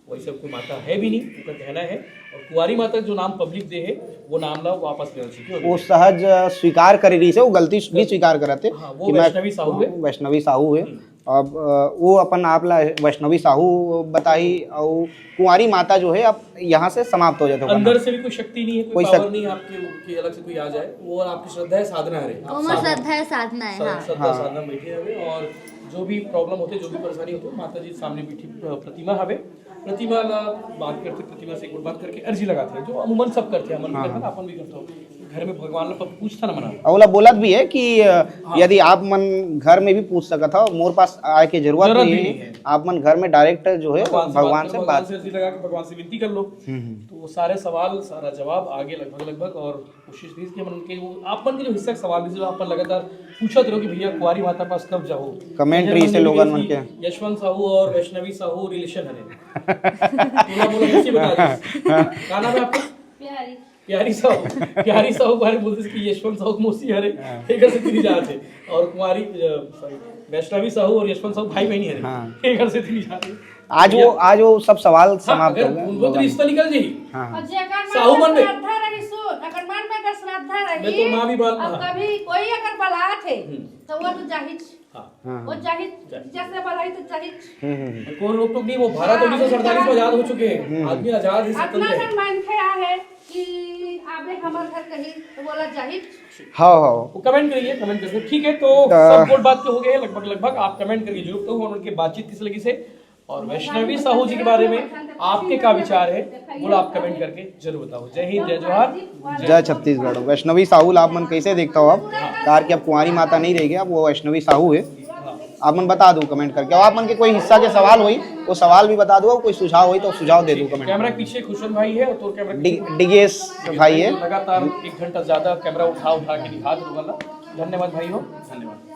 वैसे कोई माता है भी नहीं, ओकर कहना है। और कुंवारी माता जो नाम पब्लिक दे है, वो नाम ला वापस लेना चाहिए। वो सहज स्वीकार करे रही से, वो गलती भी स्वीकार करत है हाँ, वो कि मैं वैष्णवी साहू है। वैष्णवी साहू है। अब वो अपन आप ला वैष्णवी साहू बताही, और कुंवारी माता जो है अब यहाँ से समाप्त हो जाते अंदर से भी कोई शक्ति नहीं है, कोई पावर नहीं है आपके कि अलग से कोई आ जाए। वो आपकी श्रद्धा है, साधना है। ओमर श्रद्धा है, साधना है। श्रद्धा साधना बैठे हवे और जो भी प्रॉब्लम होते, जो भी परेशानी होते, माता जी सामने बैठी प्रतिमा हवे। प्रतिमा ला बात करते, प्रतिमा से एक बार बात करके अर्जी लगाते हैं, जो अमूमन सब करते हैं, हमन भी करते हैं, अपन भी करते हो। घर में भगवान ला पूछता ना मना। और ओला बोलत भी है कि यदि आप मन घर में भी पूछ सकत हो, मोर पास आए के जरूरत नहीं है। आप मन घर में डायरेक्ट जो है भगवान से बात, अर्जी लगा के भगवान से विनती कर लो। तो वो सारे सवाल, सारा जवाब आगे लगभग लगभग और कोशिश रही कि हमन उनके वो आप मन के जो हिस्सा के सवाल रही, जो आप मन लगातार पूछत रहो कि भैया कुंवारी माता पास कब जाओ। कमेंट रही से लोगन मन के। यशवंत साहू और वैष्णवी साहू रिलेशन हरे। पूरा बोलो, कैसे बता दीस। का नाम है आपका? प्यारी। प्यारी साहू। प्यारी साहू बारे बोलते कि यशवंत साहू के मौसी हरे, एकर से तीन जात है। और कुंवारी, सॉरी, वैष्णवी साहू और यशवंत साहू भाई बहनी हरे, एकर से तीन जात है। आज वो, आज वो सब सवाल समाप्त हो गए। वो तो रिश्ता निकल जाई। हाँ। और जेकर मन साहू मन में श्रद्धा रही, सुन, अगर मन में अगर श्रद्धा रही, मैं तो माँ भी बात, अब हाँ। कभी कोई अगर बलात है, हम्म। तो वो तो जाहिज। हाँ। हाँ। वो जाहिज, जाहिज। जैसे बलाई तो जाहिज। हम्म, हम्म, हम्म। कोई रोक टोक नहीं, वो भारत हाँ, उन्नीस सौ सैंतालीस में आजाद हो चुके हैं। हम्म। आदमी आजाद है, अपना सिर्फ जन मन के आ है कि आबे हमर घर कहीं, तो बोला जाहिज। हाँ, हाँ। वो कमेंट करिए, कमेंट करके। ठीक है, तो सब गोठ बात तो हो गए लगभग, लगभग। आप कमेंट करके जरूर बताओ उनके बातचीत किस लगी से। और वैष्णवी साहू जी के बारे में आपके का विचार है, बोला आप कमेंट करके जरूर बताओ। जय हिंद, जय जोहार, जय छत्तीसगढ़। वैष्णवी साहू ला आप मन कैसे देखता हो आप? कार के अब कुंवारी माता नहीं रह गए, अब वो वैष्णवी साहू है। आप मन बता दो कमेंट करके। और आप मन के कोई हिस्सा के सवाल होई, वो सवाल भी बता दो, कोई सुझाव होई तो सुझाव दे दो कमेंट। कैमरा पीछे खुशन भाई है और तो कैमरा डि-, डिगेश भाई है। लगातार एक घंटा ज्यादा कैमरा उठा उठा के दिखा दो वाला। धन्यवाद भाई हो, धन्यवाद।